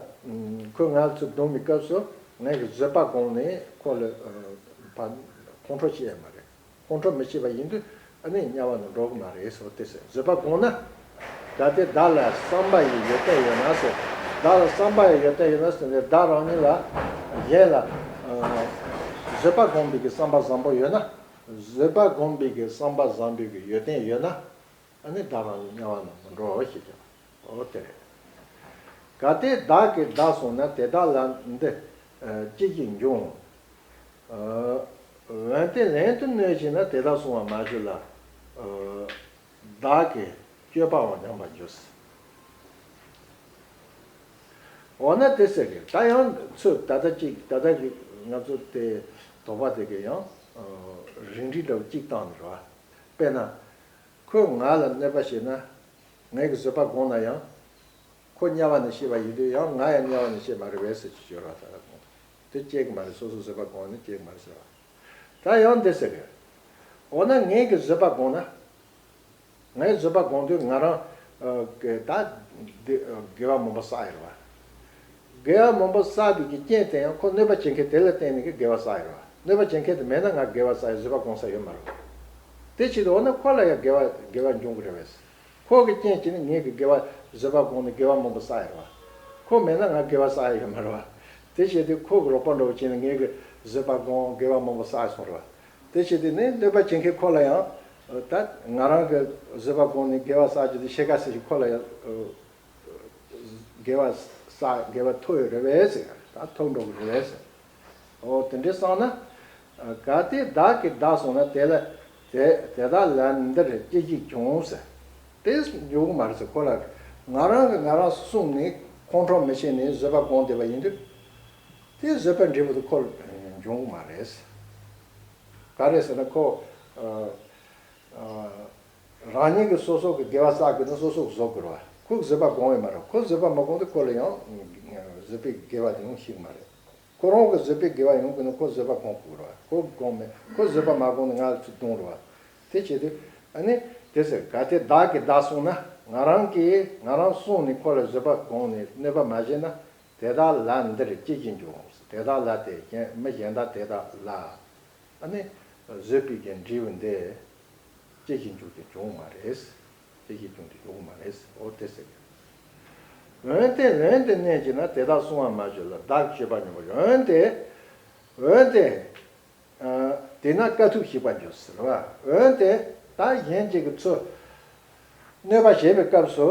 ཁོས་ང་ཚོ་རྡུང་བའི་སྐབས་སུ་ངས་གི་བཟོད་པ་བསྒོམས་ནས་ཁོ་ལ་ཨ་ཕར་ཁོང་ཁྲོ་བྱས་ཡོད་མ་རེད། ཁོང་ཁྲོ་མི་བྱེད་པ་ཡིན་དུས་ཨ་ནི་དམྱལ་བ་ནང་འགྲོ་གི་མ་རེད་ཟེར་བ་དེ་ཟེར། བཟོད་པ་བསྒོམས་ན། གལ་ཏེ་བདག་ལ་བསམ་པ་ཡི་ཡོན་ཏན་ཡོད་ན་ཟེར། བདག་ལ་བསམ་པ་ཡི་ཡོན་ཏན་ཡོད་ན་ཟེར་ནས་བདག་རང་ཉིད་ལ་གཞན་ལ་ཨ་བཟོད་པ་བསྒོམས་པའི་གི་བསམ་པ་བཟང་པོ་ཡོད་ན། བཟོད་པ་བསྒོམས་པའི་གི་བསམ་པ་བཟང་པོའི་གི་ཡོན་ཏན་ཡོད་ན། ཨ་ནི་བདག་རང་ཉིད་དམྱལ་བ་ནང་མི་འགྲོ་ཞེས་བྱ་བ། འོ་དེ་རེད། གལ་ཏེ་བདག་གིས་བདག་བསྲུངས་ན་དེ་དག་ལ་འདི་ཅི་ཞིག་འབྱུང་། འོན་ཏེ་ལན་དུ་གནོད་བྱས་ན་དེ་དག་བསྲུང་བར་མ་གྱུར་ལ། བདག་གི་སྤྱོད་པའང་ཉམས་པར་འགྱུར། འོ་ན་དེ་ཟེར་གི། ད་ཡང་ཚུར་ད་ལྟ་ཅིག་ད་ལྟ་གི་ང་ཚོ་དེ་དོགས་པ་དེ་གི་ཡང་རིགས་འགྲེ་འདྲ་བོ་གཅིག་བཏང་ནས་རེད་བ། དཔེར་ན། ཁོས་ང་ལ་གནོད་པ་བྱས་ན། ངས་གི་བཟོད་པ་བསྒོམས་ན་ཡང་། ཁོ་དམྱལ་བ་ནས་སྐྱེས་པ་ཡིན་དུས་ཡང་ང་ཡང་དམྱལ་བ་ནས་སྐྱེས་མ་རེད་པས་ཟེར་གྱི་ཡོད་ར། ད་ལྟ་དགོངས་དེ་སྐྱེ་གི་མ་རེད། སོ་སོ་བཟོད་པ་བསྒོམས་ནས་སྐྱེ་གི་མ་རེད་ཟེར་བ། ད་ཡང་འདི་ཟེར་གི། འོ་ན་ངས་གི་བཟོད་པ་བསྒོམས་ན། ངས་བཟོད་པ་བསྒོམས་དུས་ང་རང་ཨ་གི་ད་འདི་ཨ་དགེ་བ་མང་པོ་བསགས་ཡོད་རེད་བ། དགེ་བ་མང་པོ་བསགས་པའི་གི་རྐྱེན་དེ་ཡང་ཁོ་གནོད་པ་བྱེད་མཁན་དེ་ལ་བརྟེན་ནས་གི་དགེ་བ་བསགས་ཡོད་རེད་བ། གནོད་པ་བྱེད་མཁན་དེ་མེད་ན་ང་དགེ་བ་བསགས་ཡ་བཟོད་པ་བསྒོམ་ས་ཡོད་མ་རེད་བ། དེ་བྱེད་དུས་འོ་ན་ཁོ་ལ་ཡང་དགེ་བ་དགེ་བ་འབྱུང་གི་རེད་བས། ཁོ་གི་རྐྱེན་བྱས་ནས་ངས་གི་དགེ་བ་བཟོད་པ་བསྒོམས་ནས་དགེ་བ་མང་པོ་བསགས་ཡོད་རེད་བ། ཁོ་མེད་ན་ང་དགེ་བ་བསགས་ཡ་ཡོད་མ་རེད་བ། དེ་བྱེད་དུས་ཁོ་གི་རོགས་པ་འདྲ་བོ་བྱས་ནས་ངས་གི་བཟོད་པ་བསྒོམས་དགེ་བ་མང་པོ་བསགས་སོང་རེད་བ། དེ་བྱེད་དུས་ནི་གནོད་པ་བྱེད་མཁན་ཁོ་ལ་ཡང་ད་ང་རང་གི་བཟོད་པ་བསྒོམས་ནས་དགེ་བ་བསགས་རྒྱུ་དེ་ཤེས་ཀ་ཟེར་གྱི་ཁོ་ལ་ཡང་དགེ་བ་བསགས་དགེ་བ་ཐོབ་ཡོད་རེད་བས་ཟེར། ད་ཐོབ་འགྲོ་གི་རེད་བས་ཟེར། འོ་དེ་འདྲའི་བསམ་ན། གལ་ཏེ་བདག་གིས་བདག་བསྲུངས་ན་དེ་ལ་དེ་དེ་དག་ལ་འདིར་སྐྱེ་འཇིག་འབྱུང་ཟེར། དེ་འགྱུར་གི་མ་རེད་ཟེར་ཁོ་ལ། ང་རང་གིས་ང་རང་བསྲུངས་ནས་ཁོང་ཁྲོ་མི་བྱེད་ནས་བཟོད་པ་བསྒོམས་བསྡད་པ་ཡིན་དུས། དེ་བཟོད་པ་འབྲས་བུ་དེ་ཁོ་ལ་འབྱུང་གི་མ་རེད། ག་རེ་ཟེར་ན་ཁོ་ཨ་ཨ་རང་ཉིད་ཀྱིས་སོ་སོ་གི་དགེ་བ་བསགས་དགོས་ན་སོ་སོ་གིས་བཟོ་དགོས་རེད་བ། ཁོ་གིས་བཟོད་པ་བསྒོམས་ཡོད་མ་རེད། ཁོ་བཟོད་པ་མ་བསྒོམས་དུས་ཁོ་ལ་ཡང་བཟོད་པའི་དགེ་བ་དེ་ཡང་ཤེས་ཀྱི་མ་རེད། ཁོ་རང་གིས་བཟོད་པའི་དགེ་བ་ཡོང་དགོས་ན་ཁོ་བཟོད་པ་བསྒོམ་དགོས་རེད་བ། ཁོ་བསྒོམས་མེད། ཁོ་བཟོད་པ་མ་བསྒོམས་ན་ང་ལ་ཚུར་རྡུང་རེད་བ། དེ་བྱེད་དུས་ཨ་ནི་དེ་ཟེར། གལ་ཏེ་བདག་གིས་བདག་བསྲུངས་ན། ང་རང་གིས་ང་རང་བསྲུངས་ནས་ཁོ་ལ་བཟོད་པ་བསྒོམས་ནས་གནོད་པ་མ་བྱས་ན། དེ་དག་ལ་འདིར་སྐྱེ་འཇིག་འབྱུང་། དེ་དག་ལ་དེ་གཞན་མི་གཞན་དག་དེ་དག་ལ་ཨ་ནི་བཟོད་པའི་གི་འབྲས་བུ་འདི་སྐྱེ་འཇིག་འབྱུང་གི་འབྱུང་མ་རེད། སྐྱེ་འཇིག་འབྱུང་གི་འབྱུང་མ་རེད། འོ་དེ་ཟེར་གི། འོན་ཏེ་ལན་དུ་གནོད་བྱས་ན་དེ་དག་བསྲུང་བར་མ་གྱུར་ལ། བདག་གི་སྤྱོད་པ་ཉམས་པར་འགྱུར། འོན་ཏེ། འོན་ཏེ། ཨ་དེས་ན་དཀའ་ཐུབ་ཞིག་པར་འགྱུར་ཟེར་བ། འོན་ཏེ་ད་གཞན་གཅིག་གིས་ཚུར་གནོད་པ་བྱེད་པའི་སྐབས་སུ།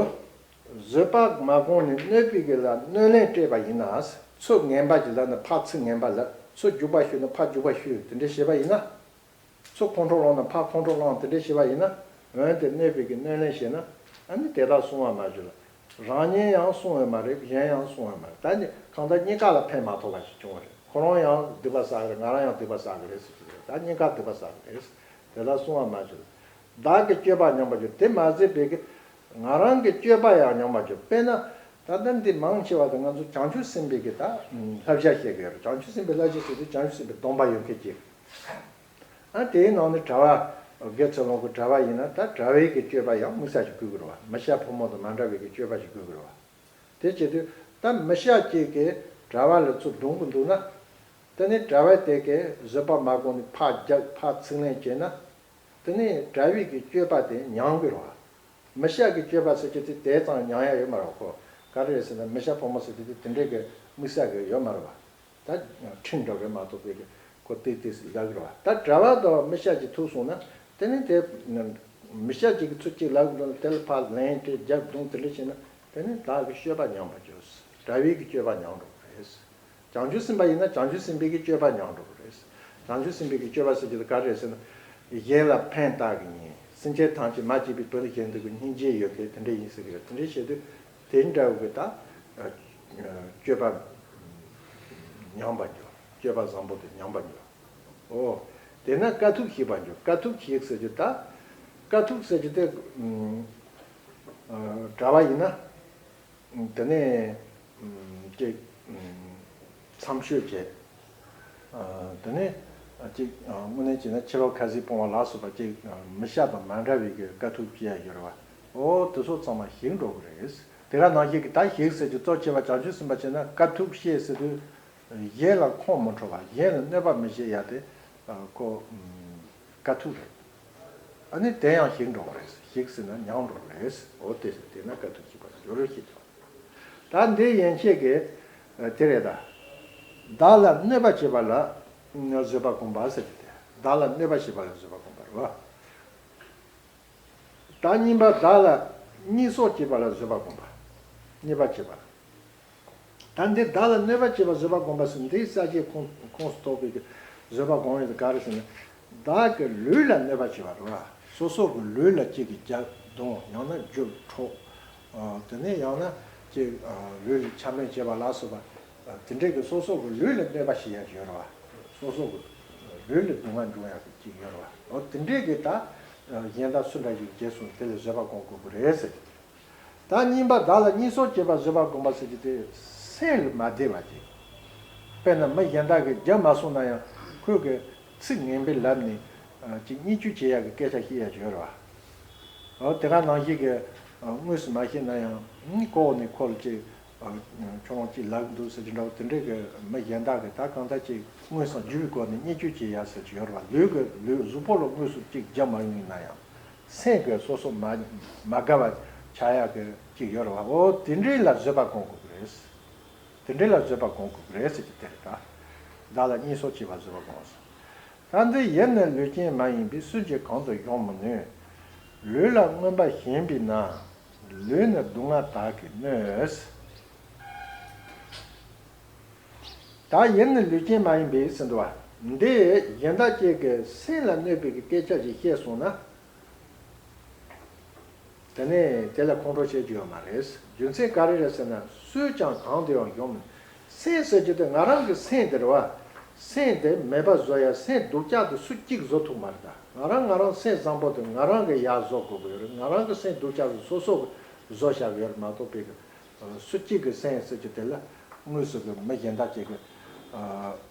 བཟོད་པ་མ་བསྒོམས་ནས་གནོད་པའི་གི་ལ་གནོད་ལན་སྤྲད་པ་ཡིན་ན། ཚུར་ངན་པ་ཞིག་ལབ་ན་ཕར་ཚུར་ངན་པ་ལབ། ཚུར་རྒྱུག་པ་གཞུས་ན་ཕར་རྒྱུག་པ་གཞུས། དེ་འདྲ་བྱས་པ་ཡིན་ན། ཚུར་ཁོང་ཁྲོ་སློང་ན་ཕར་ཁོང་ཁྲོ་སློང་། དེ་འདྲ་བྱས་པ་ཡིན་ན། འོན་ཏེ་གནོད་པའི་གི་གནོད་ལན་བྱས་ན། ཨ་ནི་དེ་དག་བསྲུང་བར་མ་གྱུར་ལ། རང་ཉིད་ཡང་བསྲུང་བ་མ་རེད། གཞན་ཡང་བསྲུང་བ་མ་རེད། ད་ནི་གང་ལྟར་གཉིས་ཀ་ལ་ཕན་མ་ཐོགས་པ་ཞིག་བྱུང་བ་རེད། ཁོ་རང་ཡང་སྡིག་པ་བསགས་ཀྱི་རེད། ང་རང་ཡང་སྡིག་པ་བསགས་ཀྱི་རེད་ཟེར་གྱི་རེད། ད་གཉིས་ཀ་སྡིག་པ་བསགས་ཀྱི་རེད། དེ་དག་བསྲུང་བར་མ་གྱུར། བདག་གི་སྤྱོད་པ་ཉམས་པར་འགྱུར། དེ་མ་ཟད་པའི་གི་ང་རང་གི་སྤྱོད་པ་ཡང་ཉམས་པར་འགྱུར། དཔེར་ན་ད་ལྟ་འདི་མང་ཆེ་བ་དེ་ང་ཚོ་བྱང་ཆུབ་སེམས་དཔའི་གི་ད་བསླབ་བྱ་བཤད་ཀྱི་ཡོད་རེད། བྱང་ཆུབ་སེམས་དཔའི་བསླབ་བྱ་ཟེར་དུས་བྱང་ཆུབ་སེམས་དཔའི་སྡོམ་པ་ཡོད་མཁན་གྱི། ཨ་དེའི་ནང་ནས་གྲྭ་པ་དགེ་ཚུལ་སློང་གི་གྲྭ་པ་ཡིན་ན། ད་གྲྭ་པའི་གི་སྤྱོད་པ་ཡང་དམིགས་བསལ་ཞིག་དགོས་ཀྱི་རེད་བ། མི་སྐྱ་ཕོ་མོ་དང་མ་འདྲ་བའི་གི་སྤྱོད་པ་ཞིག་དགོས་ཀྱི་རེད་བ། དེ་བྱེད་དུས་ད་མི་སྐྱ་གཅིག་གིས་གྲྭ་པ་ལ་ཚུར་རྡུང་གི་འདུག་ན། དེ་ནི་གྲྭ་པ་དེ་གིས་བཟོད་པ་མ་བསྒོམས་ནས་ཕར་རྒྱག་ཕར་ཚིག་ལན་བྱས་ན། དེ་ནི་གྲྭ་པའི་གི་སྤྱོད་པ་དེ་ཉམས་ཀྱི་རེད་བ། མི་སྐྱ་གི་སྤྱོད་པ་ཟེར་རྒྱུ་དེ་དེ་ཙམ་ཉམས་ཡ་ཡོད་མ་རེད། ཁོ་ག་རེ་རེད་ཟེར་ན། མི་སྐྱ་ཕོ་མོ་ཟེར་རྒྱུ་དེ་དེ་འདྲའི་གི་དམིགས་བསལ་གི་ཡོད་མ་རེད་བ། ད་ཁྲིམས་འདྲ་བོ་རེད་མ་གཏོགས་པའི་གི་ཁོ་ཏོག་ཙམ་ལབ་ཀྱི་རེད་བ། ད་གྲྭ་པ་དང་མི་སྐྱ་གཅིག་ཐུག་སོང་ན། དེ་ནི་དེ་མི་སྐྱ་གཅིག་གིས་ཚུར་གཅིག་ལབ་ཀྱི་འདུག་ན། དེ་ལ་ཕར་ལན་སྤྲད་རྒྱབ་རྡུང་དེ་འདྲ་བྱས་ན། དེ་ནི་བདག་གི་སྤྱོད་པ་ཉམས་པར་འགྱུར། གྲྭ་པའི་གི་སྤྱོད་པ་ཉམས་འགྲོ་གི་རེད། བྱང་ཆུབ་སེམས་དཔའ་ཡིན་ན་བྱང་ཆུབ་སེམས་དཔའི་གི་སྤྱོད་པ་ཉམས་འགྲོ་གི་རེད། བྱང་ཆུབ་སེམས་དཔའི་གི་སྤྱོད་པ་ཟེར་རྒྱུ་དེ་ག་རེ་རེད་ཟེར་ན། གཞན་ལ་ཕན་བཏགས་གི་ཡིན། སེམས་ཅན་ཐམས་ཅད་མ་སྐྱེས་པའི་བུ་ལ་གཞན་དུ་གི་སྙིང་རྗེ་ཡོད་མཁན་དེ་འདྲ་ཡིན་ཟེར་གི་ཡོད། དེ་འདྲ་བྱེད་དུས་དེ་འདྲ་བོ་གི་ད་ སྤྱོད་པ་ཉམས་པར་འགྱུར། སྤྱོད་པ་བཟང་པོ་དེ་ཉམས་པར་འགྱུར། ཨོ། དེས་ན་དཀའ་ཐུབ་ཞིག་པར་འགྱུར། དཀའ་ཐུབ་ཞིག་ཟེར་རྒྱུ་ད། དཀའ་ཐུབ་ཟེར་རྒྱུ་དེ། ཨ། གྲྭ་བ་ཡིན་ན། དེ་ནས་ཅིག་མཚམས་ཤོད་བྱས། དེ་ནས་ཅིག་དངོས་གནས་བྱས་ན་ཕྱི་ལོགས་ཁ་ཟས་སྤོང་བ་ལ་སོགས་པ་ཅིག་མི་བཤད་དང་མ་འདྲ་བའི་གི་དཀའ་ཐུབ་བྱེད་ཡ་ཡོད་རེད་བ། ཨོ་དེ་ཚོ་ཚང་མ་ཞིག་འགྲོ་གི་རེད། དེ་ག་ནང་བཞིན་གི་ད་ཞིག་ཟེར་རྒྱུ་གཙོ་ཆེ་བ་བྱང་ཆུབ་སེམས་དཔའ་བྱས་ན་དཀའ་ཐུབ་བཤད་ཟེར་དུས། གཞན་ལ་ཁོང་མི་ཁྲོ་བ། གཞན་ལ་གནོད་པ་མི་བྱེད་ཡ་དེ་ཁོ་དཀའ་ཐུབ་རེད། ཨ་ནི་དེ་ཡང་ཞིག་འགྲོ་གི་རེད། ཞིག་ཟེར་ན་ཉམས་འགྲོ་གི་རེད། འོ་དེ་དེ་ན་དཀའ་ཐུབ་ཞིག་པར་འགྱུར་ཞེས་བྱ། ད་འདི་ཡན་ཆད་ཀྱི་དེ་རེད་ད། བདག་ལ་གནོད་པ་བྱེད་པ་ལ་བཟོད་པ་བསྒོམ་པ་ཟེར་གྱི་དེ། བདག་ལ་གནོད་པ་བྱེད་པ་ལ་བཟོད་པ་བསྒོམ་པ་རེད་བ། ད་གཉིས་པ་བདག་ལ་བརྙས་སོགས་བྱེད་པ་ལ་བཟོད་པ་བསྒོམ་པ། བརྙས་པ་བྱེད་པ། ད་འདི་བདག་ལ་གནོད་པ་བྱེད་པ་བཟོད་པ་བསྒོམ་པ་ཟེར་འདི་ས་བཅད་ཁོངས་ཁོངས་སུ་གཏོགས་པའི་གི་བཟོད་པ་བསྒོམ་ཡས་དེ་ག་རེ་ཟེར་ན། བདག་གི་ལུས་ལ་གནོད་པ་བྱེད་པ་རེད་བ། སོ་སོ་གི་ལུས་ལ་གཅིག་གི་རྒྱབ་རྡུང་ཡང་ན་རྒྱུ་འཕྲོག་དེ་ནས་ཡང་ན་གཅིག་ལུས་ལ་ཆ་མེད་བྱེད་པ་ལ་སོགས་པ། དེ་འདྲའི་གི་སོ་སོ་གི་ལུས་ལ་གནོད་པ་བྱེད་ཡ་ཡོད་རེད་བ། སོ་སོ་གི་ལུས་ལ་སྡུག་བསྔལ་འབྱུང་ཡ་གི་གཅིག་ཡོད་རེད་བ། འོ་དེ་འདྲའི་གི་ད་གཞན་དག་སུ་འདྲ་ཞིག་བྱས་སོང་དེ་ལ་བཟོད་པ་བསྒོམ་དགོས་ཀྱི་རེད་ཟེར། ད་གཉིས་པ་བདག་ལ་བརྙས་སོགས་བྱེད་པ་བཟོད་པ་བསྒོམ་པ་ཟེར་རྒྱུ་དེ་སེམས་ལ་མ་བདེ་བ་ཅིག་དཔེར་ན་མི་གཞན་དག་གིས་རྒྱབ་མ་སོང་ན་ཡང་ཁོས་གི་ཚིག་ངན་པའི་ལབ་ནས་ཅིག་བརྙས་བཅོས་བྱེད་ཡག་གི་སྐད་ཆ་བཤད་ཡག་ཡོད་རེད་བ། འོ་དེ་ག་ནང་བཞིན་གི་དངོས་སུ་མ་བཤད་ན་ཡང་ནི་ལྐོག་ནས་ཁོ་ལ་ཅིག་ཁྱོད་རང་ཅིག་ལབ་འདུག་ཟེར་གྱི་འདྲ་བོ་དེ་འདྲའི་གི་མི་གཞན་དག་གིས་ད་གང་ལྟར་ཅིག་དངོས་སུ་བརྒྱུད་པའི་སྒོ་ནས་བརྙས་བཅོས་བྱེད་ཡག་ཟེར་གྱི་ཡོད་རེད་བ། ལུས་གི་ལུས་གཟུགས་པོ་ལ་དངོས་སུ་ཅིག་རྒྱབ་མ་ཡོང་ཡིན་ན་ཡང་། སེམས་ཀྱི་སོ་སོ་མ་མ་དགའ་བ་ཆགས་ཡག་གི་ཅིག་ཡོད་རེད་བ། འོ་དེ་འདྲའི་ལ་བཟོད་པ་བསྒོམ་དགོས་ཀྱི་རེད། དེ་འདྲའི་ལ་བཟོད་པ་བསྒོམ་དགོས་ཀྱི་རེད་ཟེར་གྱི་དེ་རེད་ད། བདག་ལ་བརྙས་སོགས་བྱེད་པ་བཟོད་པ་བསྒོམ་ཟེར། ད་འདི་ཡིད་ནི་ལུས་ཅན་མ་ཡིན་པས་སུ་གཅིག་གང་དུ་གཞོམ་མི་ནུས། ལུས་ལ་རྔོན་པ་ཞན་པས་ན། ལུས་ནི་སྡུག་བསྔལ་དག་གིས་གནོད། ད་ཡིད་ནི་ལུས་ཅན་མ་ཡིན་པས་ཟེར་འདུག་བ། འདི་གཞན་དག་ཅིག་གིས་སེམས་ལ་གནོད་པའི་གི་སྐད་ཆ་ཞིག་བཤད་སོང་ན། དེ་ནས་དེ་ལ་ཁོང་ཁྲོ་བྱེད་རྒྱུ་ཡོད་མ་རེད། རྒྱུ་མཚན་ག་རེ་རེད་ཟེར་ན་སུས་ཀྱང་གང་དུ་ཡང་གཞོམ་མི་ནུས། སེམས་ཟེར་རྒྱུ་དེ་ང་རང་གི་སེམས་དེ་རེད་བ། སེམས་དེ་མེད་པ་བཟོ་ཡ་སེམས་སྡུག་ཅག་དེ་སུ་གཅིག་བཟོ་ཐུབ་མ་རེད་ད། ང་རང་ང་རང་སེམས་བཟང་པོ་དེ་ང་རང་གི་ཡར་བཟོ་དགོས་ཀྱི་ཡོད་རེད། ང་རང་གི་སེམས་སྡུག་ཅག་དེ་སོ་སོ་གི་བཟོ་བཞག་གི་ཡོད་རེད་མ་གཏོགས་པའི་གི་སུ་གཅིག་གི་སེམས་ཟེར་རྒྱུ་དེ་ལ་དངོས་སུ་གི་མི་གཞན་དག་ཅིག་གི་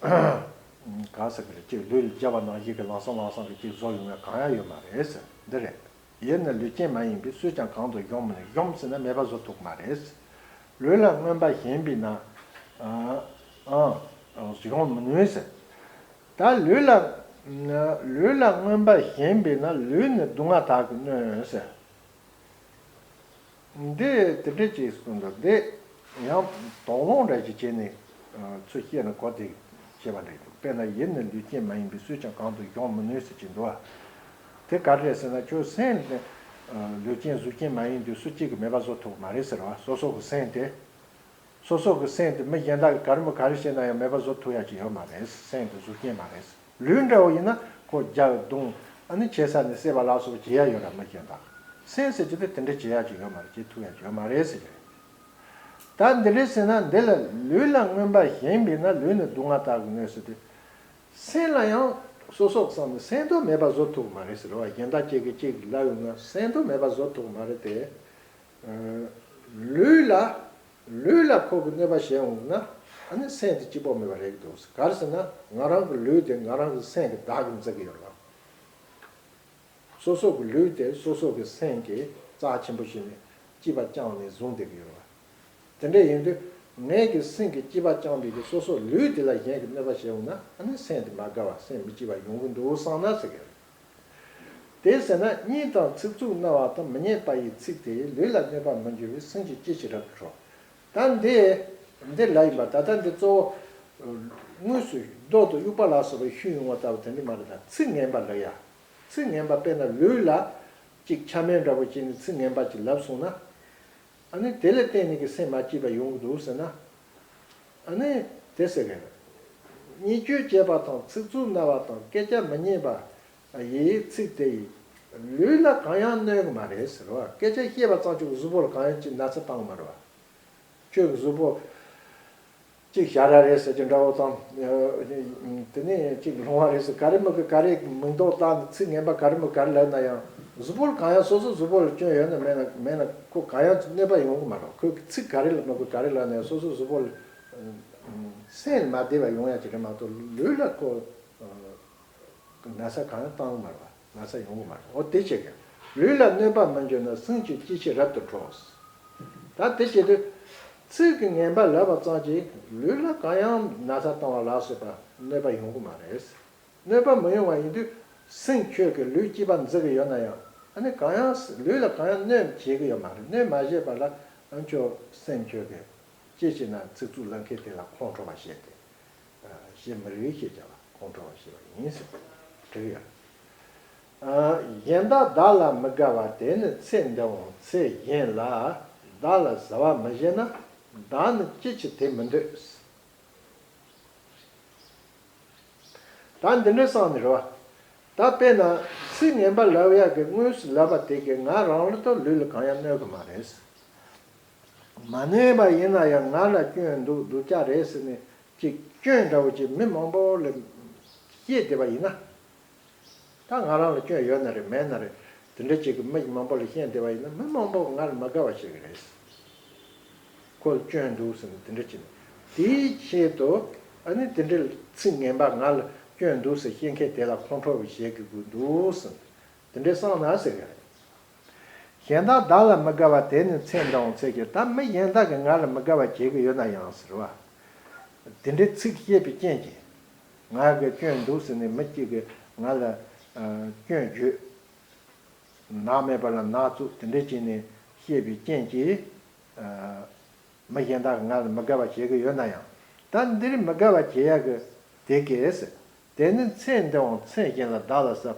ག་ཟེར་གི་རེད། ཅིག་ལུས་ལ་བརྒྱབ་པ་ནང་བཞིན་གི་ལམ་སང་ལམ་སང་གི་ཅིག་བཟོ་ཡོང་ཡ་གང་ཡང་ཡོད་མ་རེད་ཟེར་འདི་རེད། ཡིད་ནི་ལུས་ཅན་མ་ཡིན་པས་སུས་ཀྱང་གང་དུ་གཞོམ་མི་ནུས། གཞོམ་ཟེར་ན་མེད་པ་བཟོ་ཐུབ་མ་རེད། ལུས་ལ་རྔོན་པ་ཞན་པས་ན། ཨ་ཨ་གཞོམ་མི་ནུས་ཟེར། ད་ལུས་ལ་ལུས་ལ་རྔོན་པ་ཞན་པས་ན་ལུས་ནི་སྡུག་བསྔལ་དག་གིས་གནོད་ཟེར། འདི་དེ་འདྲ་ཅིག་གསུངས་འདུག་འདི་ཡང་དོགས་སློང་འདྲ་ཞིག་བྱས་ནས་ཚུར་བཤད་ན་གོ་བདེ་ཆེ་བ་འདྲ་འདུག་དཔེར་ན་ཡིད་ནི་ལུས་ཅན་མ་ཡིན་པས་སུས་ཀྱང་གང་དུ་གཞོམ་མི་ནུས་ཟེར་གྱི་འདུག་བ། དེ་ག་རེ་རེད་ཟེར་ན་ཁྱོད་སེམས་ནི་ལུས་ཅན་གཟུགས་ཅན་མ་ཡིན་དུས་སུ་གཅིག་གིས་མེད་པ་བཟོ་ཐུབ་མ་རེད་ཟེར་བ། སོ་སོ་གི་སེམས་དེ། སོ་སོ་གི་སེམས་དེ་མི་གཞན་དག་གིས་ག་རེ་མོ་ག་རེ་བྱས་ན་ཡང་མེད་པ་བཟོ་ཐུབ་ཡ་ཅིག་ཡོད་མ་རེད། སེམས་དེ་གཟུགས་ཅན་མ་རེད། ལུས་འདྲ་བོ་ཡིན་ན་ཁོ་རྒྱག་རྡུང་ཨ་ནི་ཆེ་ས་ནས་བསད་པ་ལ་སོགས་བྱེད་ཡ་ཡོད་ར་མི་གཞན་དག་སེམས་ཟེར་རྒྱུ་དེ་དེ་འདྲ་བྱེད་ཡ་ཅིག་ཡོད་མ་རེད། བྱེད་ཐུབ་ཡ་ཅིག་ཡོད་མ་རེད་ཟེར་གྱི་རེད། ད་འདི་འདྲ་ཟེར་ན་འདི་ལ་ལུས་ལ་རྔོན་པ་ཞན་པས་ན་ལུས་ནི་སྡུག་བསྔལ་དག་གིས་གནོད་ཟེར་དུས། སེམས་ལ་ཡང་སོ་སོ་བསམ་ནས་སེམས་དོན་མེད་པ་བཟོ་ཐུབ་མ་རེད་ཟེར་བ། གཞན་དག་ཅིག་གིས་ཅིག་ལབ་ཡོང་ན་སེམས་དོན་མེད་པ་བཟོ་ཐུབ་མ་རེད་དེ། ལུས་ལ་ལུས་ལ་ཁོ་གིས་གནོད་པ་བྱས་འོང་ན་ཨ་ནི་སེམས་དེ་སྐྱིད་པོ་མེད་པ་རེད་འདུག་ག་རེ་ཟེར་ན་ང་རང་གི་ལུས་དེ་ང་རང་གི་སེམས་ཀྱིས་བདག་གིས་འཛིན་གྱི་ཡོད་རེད་བ། སོ་སོ་གི་ལུས་དེ་སོ་སོ་གི་སེམས་ཀྱིས་རྩ་ཆེན་པོ་བྱས་ནས་སྐྱིད་པ་བཅངས་ནས་བཟུང་བསྡད་ཀྱི་ཡོད་རེད་བ། དེ་འདྲ་ཡིན་དུས་ངའི་གི་སེམས་ཀྱི་སྐྱིད་པ་བཅངས་པའི་གི་སོ་སོ་ལུས་དེ་ལ་གཞན་གྱིས་གནོད་པ་བྱས་འོང་ན་ཨ་ནི་སེམས་དེ་མ་དགའ་བ་སེམས་མི་སྐྱིད་པ་ཡོང་གི་འདུག་བསམ་ན་ཟེར་གི་རེད། དེ་ཟེར་ན་སྙན་དང་ཚིག་རྩུབ་རྣ་བ་དང་མི་སྙན་པ་ཡི་ཚིག་དེས་ལུས་ལ་གནོད་པར་མི་འགྱུར་བས་སེམས་ཀྱི་སྐྱིད་ཀྱིས་རབ་ཏུ་ཁྲོ། ད་འདི་འདི་ལ་ཡིན་པ་ད་ལྟ་འདི་གཙོ་བོ་དངོས་སུ་རྡོ་དང་དབྱུག་པ་ལ་སོགས་པའི་ཤུལ་ཡོང་བ་ལྟ་བུ་དེ་འདྲ་མ་རེད་ད། ཚིག་ངན་པ་ལབ་ཡ། ཚིག་ངན་པ་དཔེར་ན་ལུས་ལ་ཅིག་ཆ་མེད་འདྲ་པོ་བྱས་ནས་ཚིག་ངན་པ་ཅིག་ལབ་སོང་ན། ཨ་ནི་དེ་ལ་བརྟེན་ནས་ཀྱི་སེམས་མ་སྐྱིད་པ་ཡོང་གི་འདུག་ཟེར་ན། ཨ་ནི་དེ་ཟེར་གི་རེད། བརྙས་བཅོས་བྱས་པ་དང་ཚིག་རྩུབ་རྣ་བ་དང་སྐད་ཆ་མི་སྙན་པ་ཡི་ཚིག་དེ་ཡིས་ལུས་ལ་གང་ཡང་གནོད་གི་མ་རེད་ཟེར་བ། སྐད་ཆ་བཤད་པ་ཙམ་ཅིག་གཟུགས་པོ་ལ་གང་ཡང་ཅིག་ན་ཚ་བཏང་གི་མ་རེད་བ། ཁྱོད་ཀྱི་གཟུགས་པོ་ གཅིག་ཞ་ར་རེད་ཟེར་གྱི་འདྲ་བོ་དང་། དེ་ནས་གཅིག་ལྷུང་བ་རེད་ཟེར། ག་རེ་མི་དགོས། ག་རེ་མིང་འདོགས་བཏང་ནས་ཚིག་ངན་པ་ག་རེ་མི་ག་རེ་ལབ་ན་ཡང་གཟུགས་པོ་ལ་གང་ཡང་སོ་སོ་གཟུགས་པོ་ལ་སྐྱོན་ཡོད་ན་མེད་ན་མེད་ན་ཁོ་གང་ཡང་གནོད་པ་ཡོང་གི་མ་རེད། ཁོས་ཚིག་ག་རེ་ལ་མི་དགོས་ག་རེ་ལབ་ན་ཡང་སོ་སོ་གཟུགས་པོ་ལ་སེམས་ལ་མ་བདེ་བ་ཡོང་ཡ་ཅིག་རེད་མ་གཏོགས་ལུས་ལ་ཁོ་ན་ཚ་གང་ཡང་བཏང་གི་མ་རེད་པ། ན་ཚ་ཡོང་གི་མ་རེད། འོ་དེ་བྱེད་མཁན། ལུས་ལ་གནོད་པ་མི་འབྱུང་ན་སེམས་ཀྱི་སྐྱེ་མཆེད་རབ་ཏུ་འཕྲོག། ད་དེ་བྱེད་དུས་ཚིག་གི་ངན་པ་ལབ་པ་ཙམ་གྱིས་ལུས་ལ་གང་ཡང་ན་ཚ་བཏང་བ་ལ་སོགས་པ་གནོད་པ་ཡོང་གི་མ་རེད། གནོད་པ་མི་ཡོང་བ་ཡིན་དུས་སེམས་ཁྱོད་ཀྱི་ལུས་སྐྱིད་པ་འཛིན་གི་ཡོད་ན་ཡང་ཨ་ནི་གང་ཡང་ལུས་ལ་གང་ཡང་གནོད་བྱེད་གི་ཡོད་མ་རེད། གནོད་མ་བྱེད་པ་ལ་ཨ་ཁྱོད་སེམས་ཁྱོད་ཀྱི་སྐྱེ་མཆེད་ན་ཚིག་རྩུབ་ལབ་མཁན་དེ་ལ་ཁོང་ཁྲོ་བ་བྱས་ཏེ། ཞེས་མི་རིགས་ཞེས་བྱ་བ་ཁོང་ཁྲོ་བ་ཞེས་པ་ཡིན་ཟེར་བྲིས་ཡོད། གཞན་དག་བདག་ལ་མི་དགའ་བ་དེ་ནི་ཚེ་འདི་འོང་ཚེ་གཞན་ལ། བདག་ལ་ཟ་བ་མི་བཞེས་ན་བདག་ནི་ཅི་ཕྱིར་དེ་མི་འདོད། ད་འདི་འདྲའི་སང་ནི་རེད་བ། ད་དཔེར་ན་ཚིག་ངན་པ་ལབ་ཡག་གི་དངོས་སུ་ལབ་པ་དེ་གིས་ང་རང་ལ་ད་ལུས་ལ་གང་ཡང་གནོད་གི་མ་རེད། མ་གནོད་པ་ཡིན་ན་ཡང་ང་ལ་སྐྱོན་འདུག་སྡུག་ཅག་རེད་ཟེར་ནས་ཅིག་སྐྱོན་འདྲ་བོ་ཅིག་མི་མང་པོ་ལ་བཤད་བསྡད་པ་ཡིན་ན། ད་ང་རང་ལ་སྐྱོན་ཡོད་ན་རེད་མེད་ན་རེད། དེ་འདྲ་ཅིག་གི་མི་མང་པོ་ལ་བཤད་བསྡད་པ་ཡིན་ན་མི་མང་པོ་ང་ལ་མི་དགའ་བ་བྱེད་གི་རེད། ཁོ་ལ་སྐྱོན་འདུག་ཟེར་ནས་དེ་འདྲ་བྱས་ནས་དེའི་ཆེད་དུ་ཨ་ནི་དེ་འདྲའི་ཚིག་ངན་པ་ང་ལ་སྐྱོན་འདུག་ཟེར་བཤད་མཁན་དེ་ལ་ཁོང་ཁྲོ་བྱེད་དགོས་ཀྱི་འདུག་ཟེར་ནས་དེ་འདྲའི་བསམ་ན་ཟེར་གི་རེད། གཞན་དག་བདག་ལ་མི་དགའ་བ་དེ་ནི་ཚེ་འདི་འོང་ཚེ་གཅིག་ད་མི་གཞན་དག་གིས་ང་ལ་མི་དགའ་བ་བྱེད་ཀྱི་ཡོད་ན་ཡང་ཟེར་བ། དེ་འདྲའི་ཚིག་བཤད་པའི་རྐྱེན་གྱིས་ང་གི་སྐྱོན་འདུག་ཟེར་ནས་མི་གཅིག་གིས་ང་ལ་ཨ་སྐྱོན་བརྗོད། ནག་མེད་པ་ལ་ནག་བཙུགས་དེ་འདྲ་བྱས་ནས་བཤད་པའི་རྐྱེན་གྱིས་ཨ་མི་གཞན་དག་གིས་ང་ལ་མི་དགའ་བ་བྱེད་ཀྱི་ཡོད་ན་ཡང་ད་འདིར་མི་དགའ་བ་བྱེད་ཡག་གི་དེ་གས་ཟེར། དེ་ནི་ཚེ་འདི་འོང་ཚེ་གཞན་ལ་བདག་ལ་ཟེར།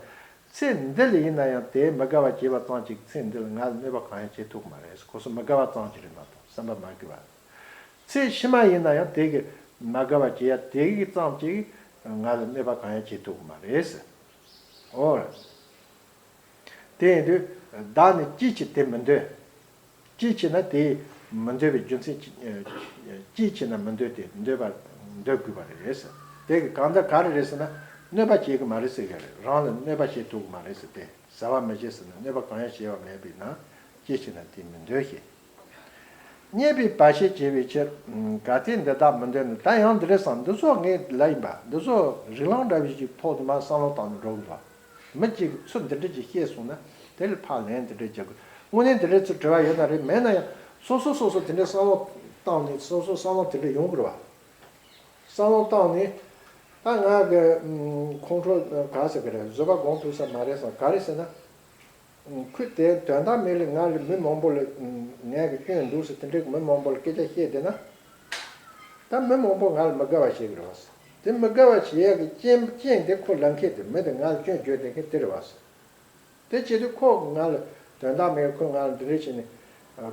ཚེ་འདི་ལ་ཡིན་ན་ཡང་དེ་མི་དགའ་བ་བྱེད་པ་ཙམ་གྱིས་ཚེ་འདི་ལ་ང་ལ་གནོད་པ་གང་ཡང་བྱེད་ཐུབ་ཀྱི་མ་རེད། ཁོ་ཚོ་མི་དགའ་བ་ཙམ་གྱིས་རེད་མ་གཏོགས་བསམ་པ་མ་འགུལ་བ། ཚེ་ཕྱི་མ་ཡིན་ན་ཡང་དེ་གི་མ་དགའ་བ་བྱེད་ཡ་དེ་གི་ཙམ་གྱིས་ང་ལ་གནོད་པ་གང་ཡང་བྱེད་ཐུབ་ཀྱི་མ་རེད། འོ། དེ་ཡིན་དུས་བདག་ནི་ཅིའི་ཕྱིར་དེ་མི་འདོད། ཅིའི་ཕྱིར་ན་དེ་མི་འདོད་པའི་རྒྱུ་མཚན་ཅི། ཅིའི་ཕྱིར་ན་མི་འདོད་དེ་འདོད་པ་འདོད་དགོས་པ་རེད་ཟེར། དེ་གི་གང་ལྟར་ག་རེ་རེད་ཟེར་ན་གནོད་པ་བྱེད་ཀྱི་མ་རེད་ཟེར་གི་རེད། རང་ལ་གནོད་པ་བྱེད་ཐུབ་ཀྱི་མ་རེད་ཟེར་ཏེ་ཟ་བ་མི་བཞེས་ཟེར་ན་གནོད་པ་གང་ཡང་བྱེད་པ་མེད་པས་ན་ཅིའི་ཕྱིར་ན་དེ་མི་འདོད་ཞེས། རྙེད་པའི་བར་ཆད་བྱེད་པའི་ཕྱིར། གལ་ཏེ་འདི་དག་མི་འདོད་ན། ད་ཡང་འདི་རེད་བསམ། འདི་ཚོ་ངས་ལབ་ཡིན་པ། འདི་ཚོ་རིགས་ལམ་འདྲ་བའི་ཞིག་ཐོག་ཏུ་མར་བསམ་བློ་བཏང་ནས་འགྲོ་དགོས་པ། མི་གཅིག་གིས་ཚུར་འདི་འདྲ་ཅིག་བཤད་སོང་ན་དེ་ལ་ཕར་ལན་འདི་འདྲ་རྒྱག་དགོས། དངོས་གནས་འདི་འདྲ་ཚུར་དྲི་བ་ཡོད་ན་རེད། མེད་ན་ཡང་སོ་སོ་སོ་སོ་དེ་འདྲའི་བསམ་བློ་བཏང་ནས་སོ་སོ་བསམ་བློ་དེ་འདྲ་ཡོང་དགོས་རེད་བ། བསམ་བློ་བཏང་ནས་ད་ང་གི་ཁོང་ཁྲོ་ག་ཟེར་གི་རེད། བཟོད་པ་སྒོམ་ཐུབ་ས་མ་རེད་བསམ། ག་རེ་ཟེར་ན། ཁོས་དེ་དོན་དག་མེད་ལ་ང་ལ་མི་མང་པོ་ལ་ངས་གི་སྐྱོན་འདུག་ཟེར་དེ་འདྲའི་མི་མང་པོ་ལ་སྐད་ཆ་བཤད་བསྡད་ན། ད་མི་མང་པོ་ང་ལ་མི་དགའ་བ་བྱེད་ཀྱི་རེད་བ། དེ་མི་དགའ་བ་བྱེད་ཡག་གི་རྐྱེན་རྐྱེན་དེ་ཁོ་ལབ་མཁན་དེ་མི་དེ་ང་ལ་སྐྱོན་བརྗོད་བསྡད་མཁན་དེ་རེད་བ། དེ་བྱེད་དུས་ཁོ་ང་ལ་དོན་དག་མེད། ཁོས་ང་ལ་འདི་འདྲ་བྱས་ནས་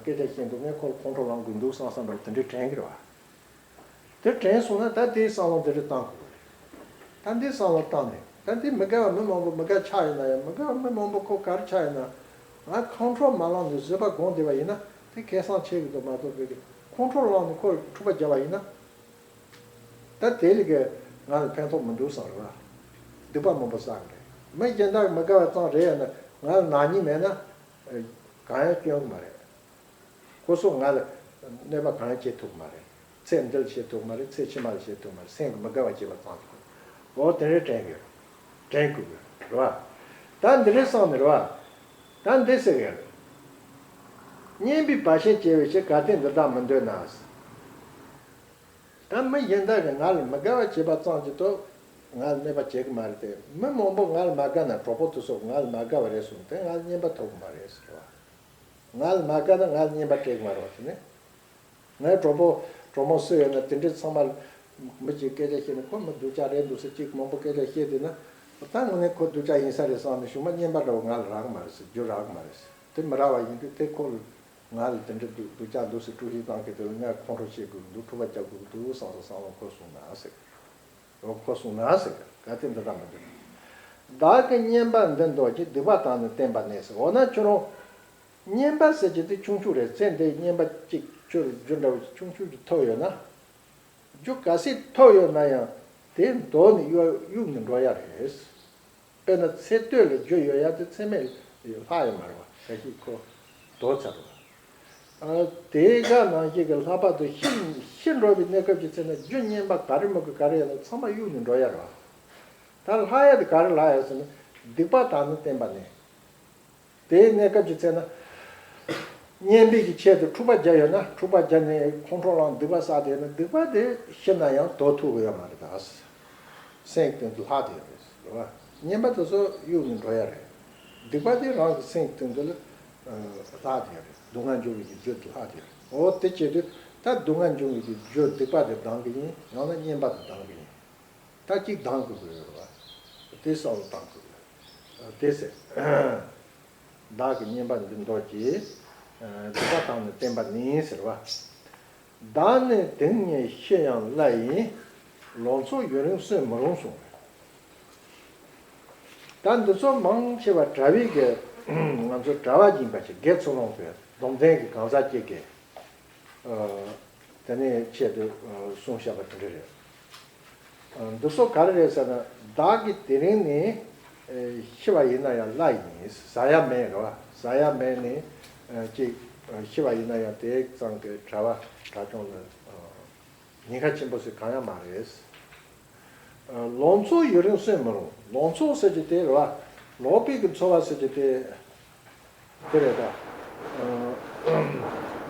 སྐད་ཆ་བཤད་འདུག་ངས་ཁོ་ལ་ཁོང་ཁྲོ་ལངས་དགོས་འདུག་བསམ་བསམ་འདྲ་བོ་དེ་འདྲའི་དྲན་གྱི་རེད་བ། དེ་དྲན་སོང་ན་ད་དེའི་བསམ་བློ་འདི་འདྲ་བཏང་དགོས་རེད། ད་འདི་བསམ་བློ་བཏང་ནས་ད་འདི་མི་དགའ་བ་མི་མང་པོ་མི་དགའ་ཆགས་ཡོད་ན་ཡང་མི་དགའ་བ་མི་མང་པོ་ཁོ་ག་རེ་ཆགས་ཡོད་ན། ང་ཁོང་ཁྲོ་མ་ལངས་ནས་བཟོད་པ་སྒོམ་བསྡད་པ་ཡིན་ན་དེ་ཁེ་བཟང་ཆེ་གི་འདུག་མ་གཏོགས་བོད་ཀྱི་ཁོང་ཁྲོ་ལངས་ནས་ཁོར་འཁྲུག་པ་བརྒྱབ་པ་ཡིན་ན། ད་དེ་ལ་གི་ང་ལ་ཕན་ཐོགས་མི་འདུག་བསམ་རེད་བ། སྡིག་པ་མང་པོ་བསགས་གི་རེད། མི་གཞན་དག་མི་དགའ་བ་ཙམ་རེད་ཡང་ན་ང་ལ་ནག་ཉེས་མེད་ན་གང་ཡང་སྐྱོན་གི་མ་རེད། ཁོ་ཚོ་ང་ལ་གནོད་པ་གང་ཡང་བྱེད་ཐུབ་ཀྱི་མ་རེད། ཚེ་འདི་ལ་བྱེད་ཐུབ་ཀྱི་མ་རེད། ཚེ་ཕྱི་མ་ལ་བྱེད་ཐུབ་ཀྱི་མ་རེད། སེམས་ཀྱི་མི་དགའ་བ་བྱེད་པ་ཙམ་གྱིས། འོ་དེ་འདྲའི་དྲན་དགོས། དྲན་དགོས་གི་རེད་བ། ད་འདི་འདྲའི་བསམ་ནས་རེད་བ། ད་འདི་ཟེར་གི་རེད། རྙེད་པའི་བར་ཆད་བྱེད་པའི་ཕྱིར། གལ་ཏེ་འདི་དག་མི་འདོད་ན། ད་མི་གཞན་དག་གིས་ང་ལ་མི་དགའ་བ་བྱེད་པ་ཙམ་གྱིས་ཏོ། ང་ལ་གནོད་པ་བྱེད་ཀྱི་མ་རེད་དེ། མི་མང་པོ་ང་ལ་མ་དགའ་ན་གྲོགས་པོ་དེ་ཚོ་ང་ལ་མ་དགའ་བ་རེད་གསུངས་ཏེ་ང་ལ་རྙེད་པ་ཐོབ་ཀྱི་མ་རེད་ཟེར་བ། ང་ལ་མ་དགའ་ན་ང་ལ་རྙེད་པ་སྤྲད་ཀྱི་མ་རེད་བ་དེ་ནི། ངའི་གྲོགས་པོ་གྲོགས་མོ་སུ་ཡོད་ན་དེ་འདྲའི་ཚང་མ་ལ་མི་གཅིག་སྐད་ཆ་བཤད་ན་ཁོ་མི་སྡུག་ཅག་རེད་འདུག་ཟེར་གཅིག་མང་པོ་སྐད་ཆ་བཤད་བསྡད་ན། ད་དངོས་གནས་ཁོ་སྡུག་ཅག་ཡིན་ས་རེད་བསམ་ནས་གཞུག་མ་རྙེད་པ་འདྲ་བོ་ང་ལ་རག་གི་མ་རེད་ཟེར། རྒྱུ་རག་གི་མ་རེད་ཟེར། དེ་མི་རག་པ་ཡིན་དུས་དེ་ཁོ་ལ། ང་ལ་དེ་འདྲ་འདུག་སྡུག་ཅག་འདུག་ཟེར་དཀྲུག་ཤིང་བཏང་མཁན་དེ་ལ་ངས་ཁོང་ཁྲོ་བྱེད་དགོས་ཀྱི་འདུག་འཁྲུག་པ་རྒྱག་དགོས་ཀྱི་འདུག་བསམ་སོང་བསམ་བློ་ཁོ་གསུངས་ན་ཟེར། འོ་ཁོ་གསུངས་ན་ཟེར། གལ་ཏེ་འདི་དག་མི་འདོད་ན། བདག་གིས་རྙེད་པ་འདི་འདོད་ཅིང་སྡིག་པ་དག་ནི་བསྟེན་པ་ནས་ཟེར། འོ་ན་ཁྱོད་རང་རྙེད་པ་ཟེར་གྱི་དེ་ཆུང་ཆུང་རེད། ཚེ་འདིའི་རྙེད་པ་གཅིག་ཁྱོད་རྒྱུ་འདྲ་བོ་ཆུང་ཆུང་ཅིག་ཐོབ་ཡོད་ན། རྒྱུ་ག་ཚད་ཐོབ་ཡོད་ན་ཡང་དེ་འདོར་ནས་གཡུག་གཡུག་ནས་འགྲོ་ཡ་རེད། དཔེར་ན་ཚེ་སྟོད་ལ་རྒྱུ་ཡོད་ཡ་དེ་ཚེ་སྨད་ལ་ལྷག་ཡོད་མ་རེད་བ། ད་ཤི་ཁོ་འདོར་ཚར་བ། ཨ། དེའི་ག་ནང་བཞིན་གྱི་ལྷག་པ་དང་ཤི་ཤི་འགྲོ་བའི་གནས་སྐབས་ཀྱི་ཚེ་ན་རྒྱུ་བསྙེན་པ་ག་རེ་མི་དགོས་ག་རེ་ཡོད་ན་ཚང་མ་གཡུག་ནས་འགྲོ་ཡ་རེད་བ། ད་ལྷག་ཡ་དེ་ག་རེ་ལྷག་ཡ་ཟེར་ན། སྡིག་པ་དག་ནི་བསྟེན་པ་ནི། དེའི་གནས་སྐབས་ཀྱི་ཚེ་ན། བསྙེན་པའི་གི་ཆེད་དུ་འཁྲུག་པ་བརྒྱབ་ཡོད་ན་འཁྲུག་པ་བརྒྱབ་ནས་ཁོང་ཁྲོ་ལངས་སྡིག་པ་བསགས་ཏེ་ཡོད་ན་སྡིག་པ་དེ་ཤི་ན་ཡང་དོར་ཐུབ་ཀྱི་ཡོད་མ་རེད་ད། སེམས་སྟེང་དུ་ལྷག་བསྡད་ཡོད་རེད་བ། བསྙེན་པ་དེ་ཚོ་གཡུག་ནས་འགྲོ་ཡ་རེད། སྡིག་པ་དེ་རང་གི་སེམས་སྟེང་དུ་ལ་ལྷག་བསྡད་ཡོད་རེད། སྡུག་བསྔལ་འབྱུང་བའི་གི་རྒྱུ་དེ་ལྷག་བསྡད་ཡོད་རེད། འོ་དེ་བྱེད་དུས་ད་སྡུག་བསྔལ་འབྱུང་བའི་གི་རྒྱུ་སྡིག་པ་དེ་སྡང་གི་ཡིན། ཡང་ན་བསྙེན་པ་དེ་སྡང་གི་ཡིན། ད་གཅིག་སྡང་དགོས་ཀྱི་ཡོད་རེད་བ། དེ་བསམ་བློ་བཏང་དགོས་ཀྱི་ཡོད། དེ་ཟེར། བདག་གིས་བསྙེན་པ་འདི་འདོར་གྱིས། སྡིག་པ་དག་ནི་བསྟེན་པ་ནི་ཟེར་བ། བདག་ནི་དེང་ཉིད་ཤི་ཡང་བླ་ཡིན། ལོ་ཚོད་ཡུན་རིང་གསོན་མི་རུང་གསུངས་པས། ད་འདི་ཚོ་མང་ཆེ་བ་གྲྭ་བའི་གི་ང་ཚོ་གྲྭ་བ་ཡིན་པ་ཞིག་དགེ་ཚུལ་སློང་གི་སྡོམ་ལྡན་གྱི་གང་ཟག་ཅིག་གིས། ཨ། དེ་ནས་ཆེད་དུ་ཨ་གསུངས་བཞག་པ་དེ་འདྲ་རེད། ཨ། འདི་ཚོ་ག་རེ་རེད་ཟེར་ན། བདག་གིས་དེ་རིང་ནས་ཨ་ཤི་བ་ཡིན་ན་ཡང་བླ་ཡིན། ཟ་ཡ་མེད་རེད་བ། ཟ་ཡ་མེད་ནས་ཨ་ཅིག་ཨ་ཤི་བ་ཡིན་ན་ཡང་དེ་ཙམ་གྱི་གྲྭ་བ་གྲྭ་སྐྱོང་ལ་ཨ་ཉེན་ཁ་ཆེན་པོ་ཞིག་གང་ཡང་མ་རེད། ལོ་ཚོད་ཡུན་རིང་གསོན་མི་རུང་། ལོ་ཚོད་ཟེར་གྱི་དེ་རེད་བ། ལོ་པའི་གི་འཚོ་བ་ཟེར་གྱི་དེ་དེ་རེད་ད།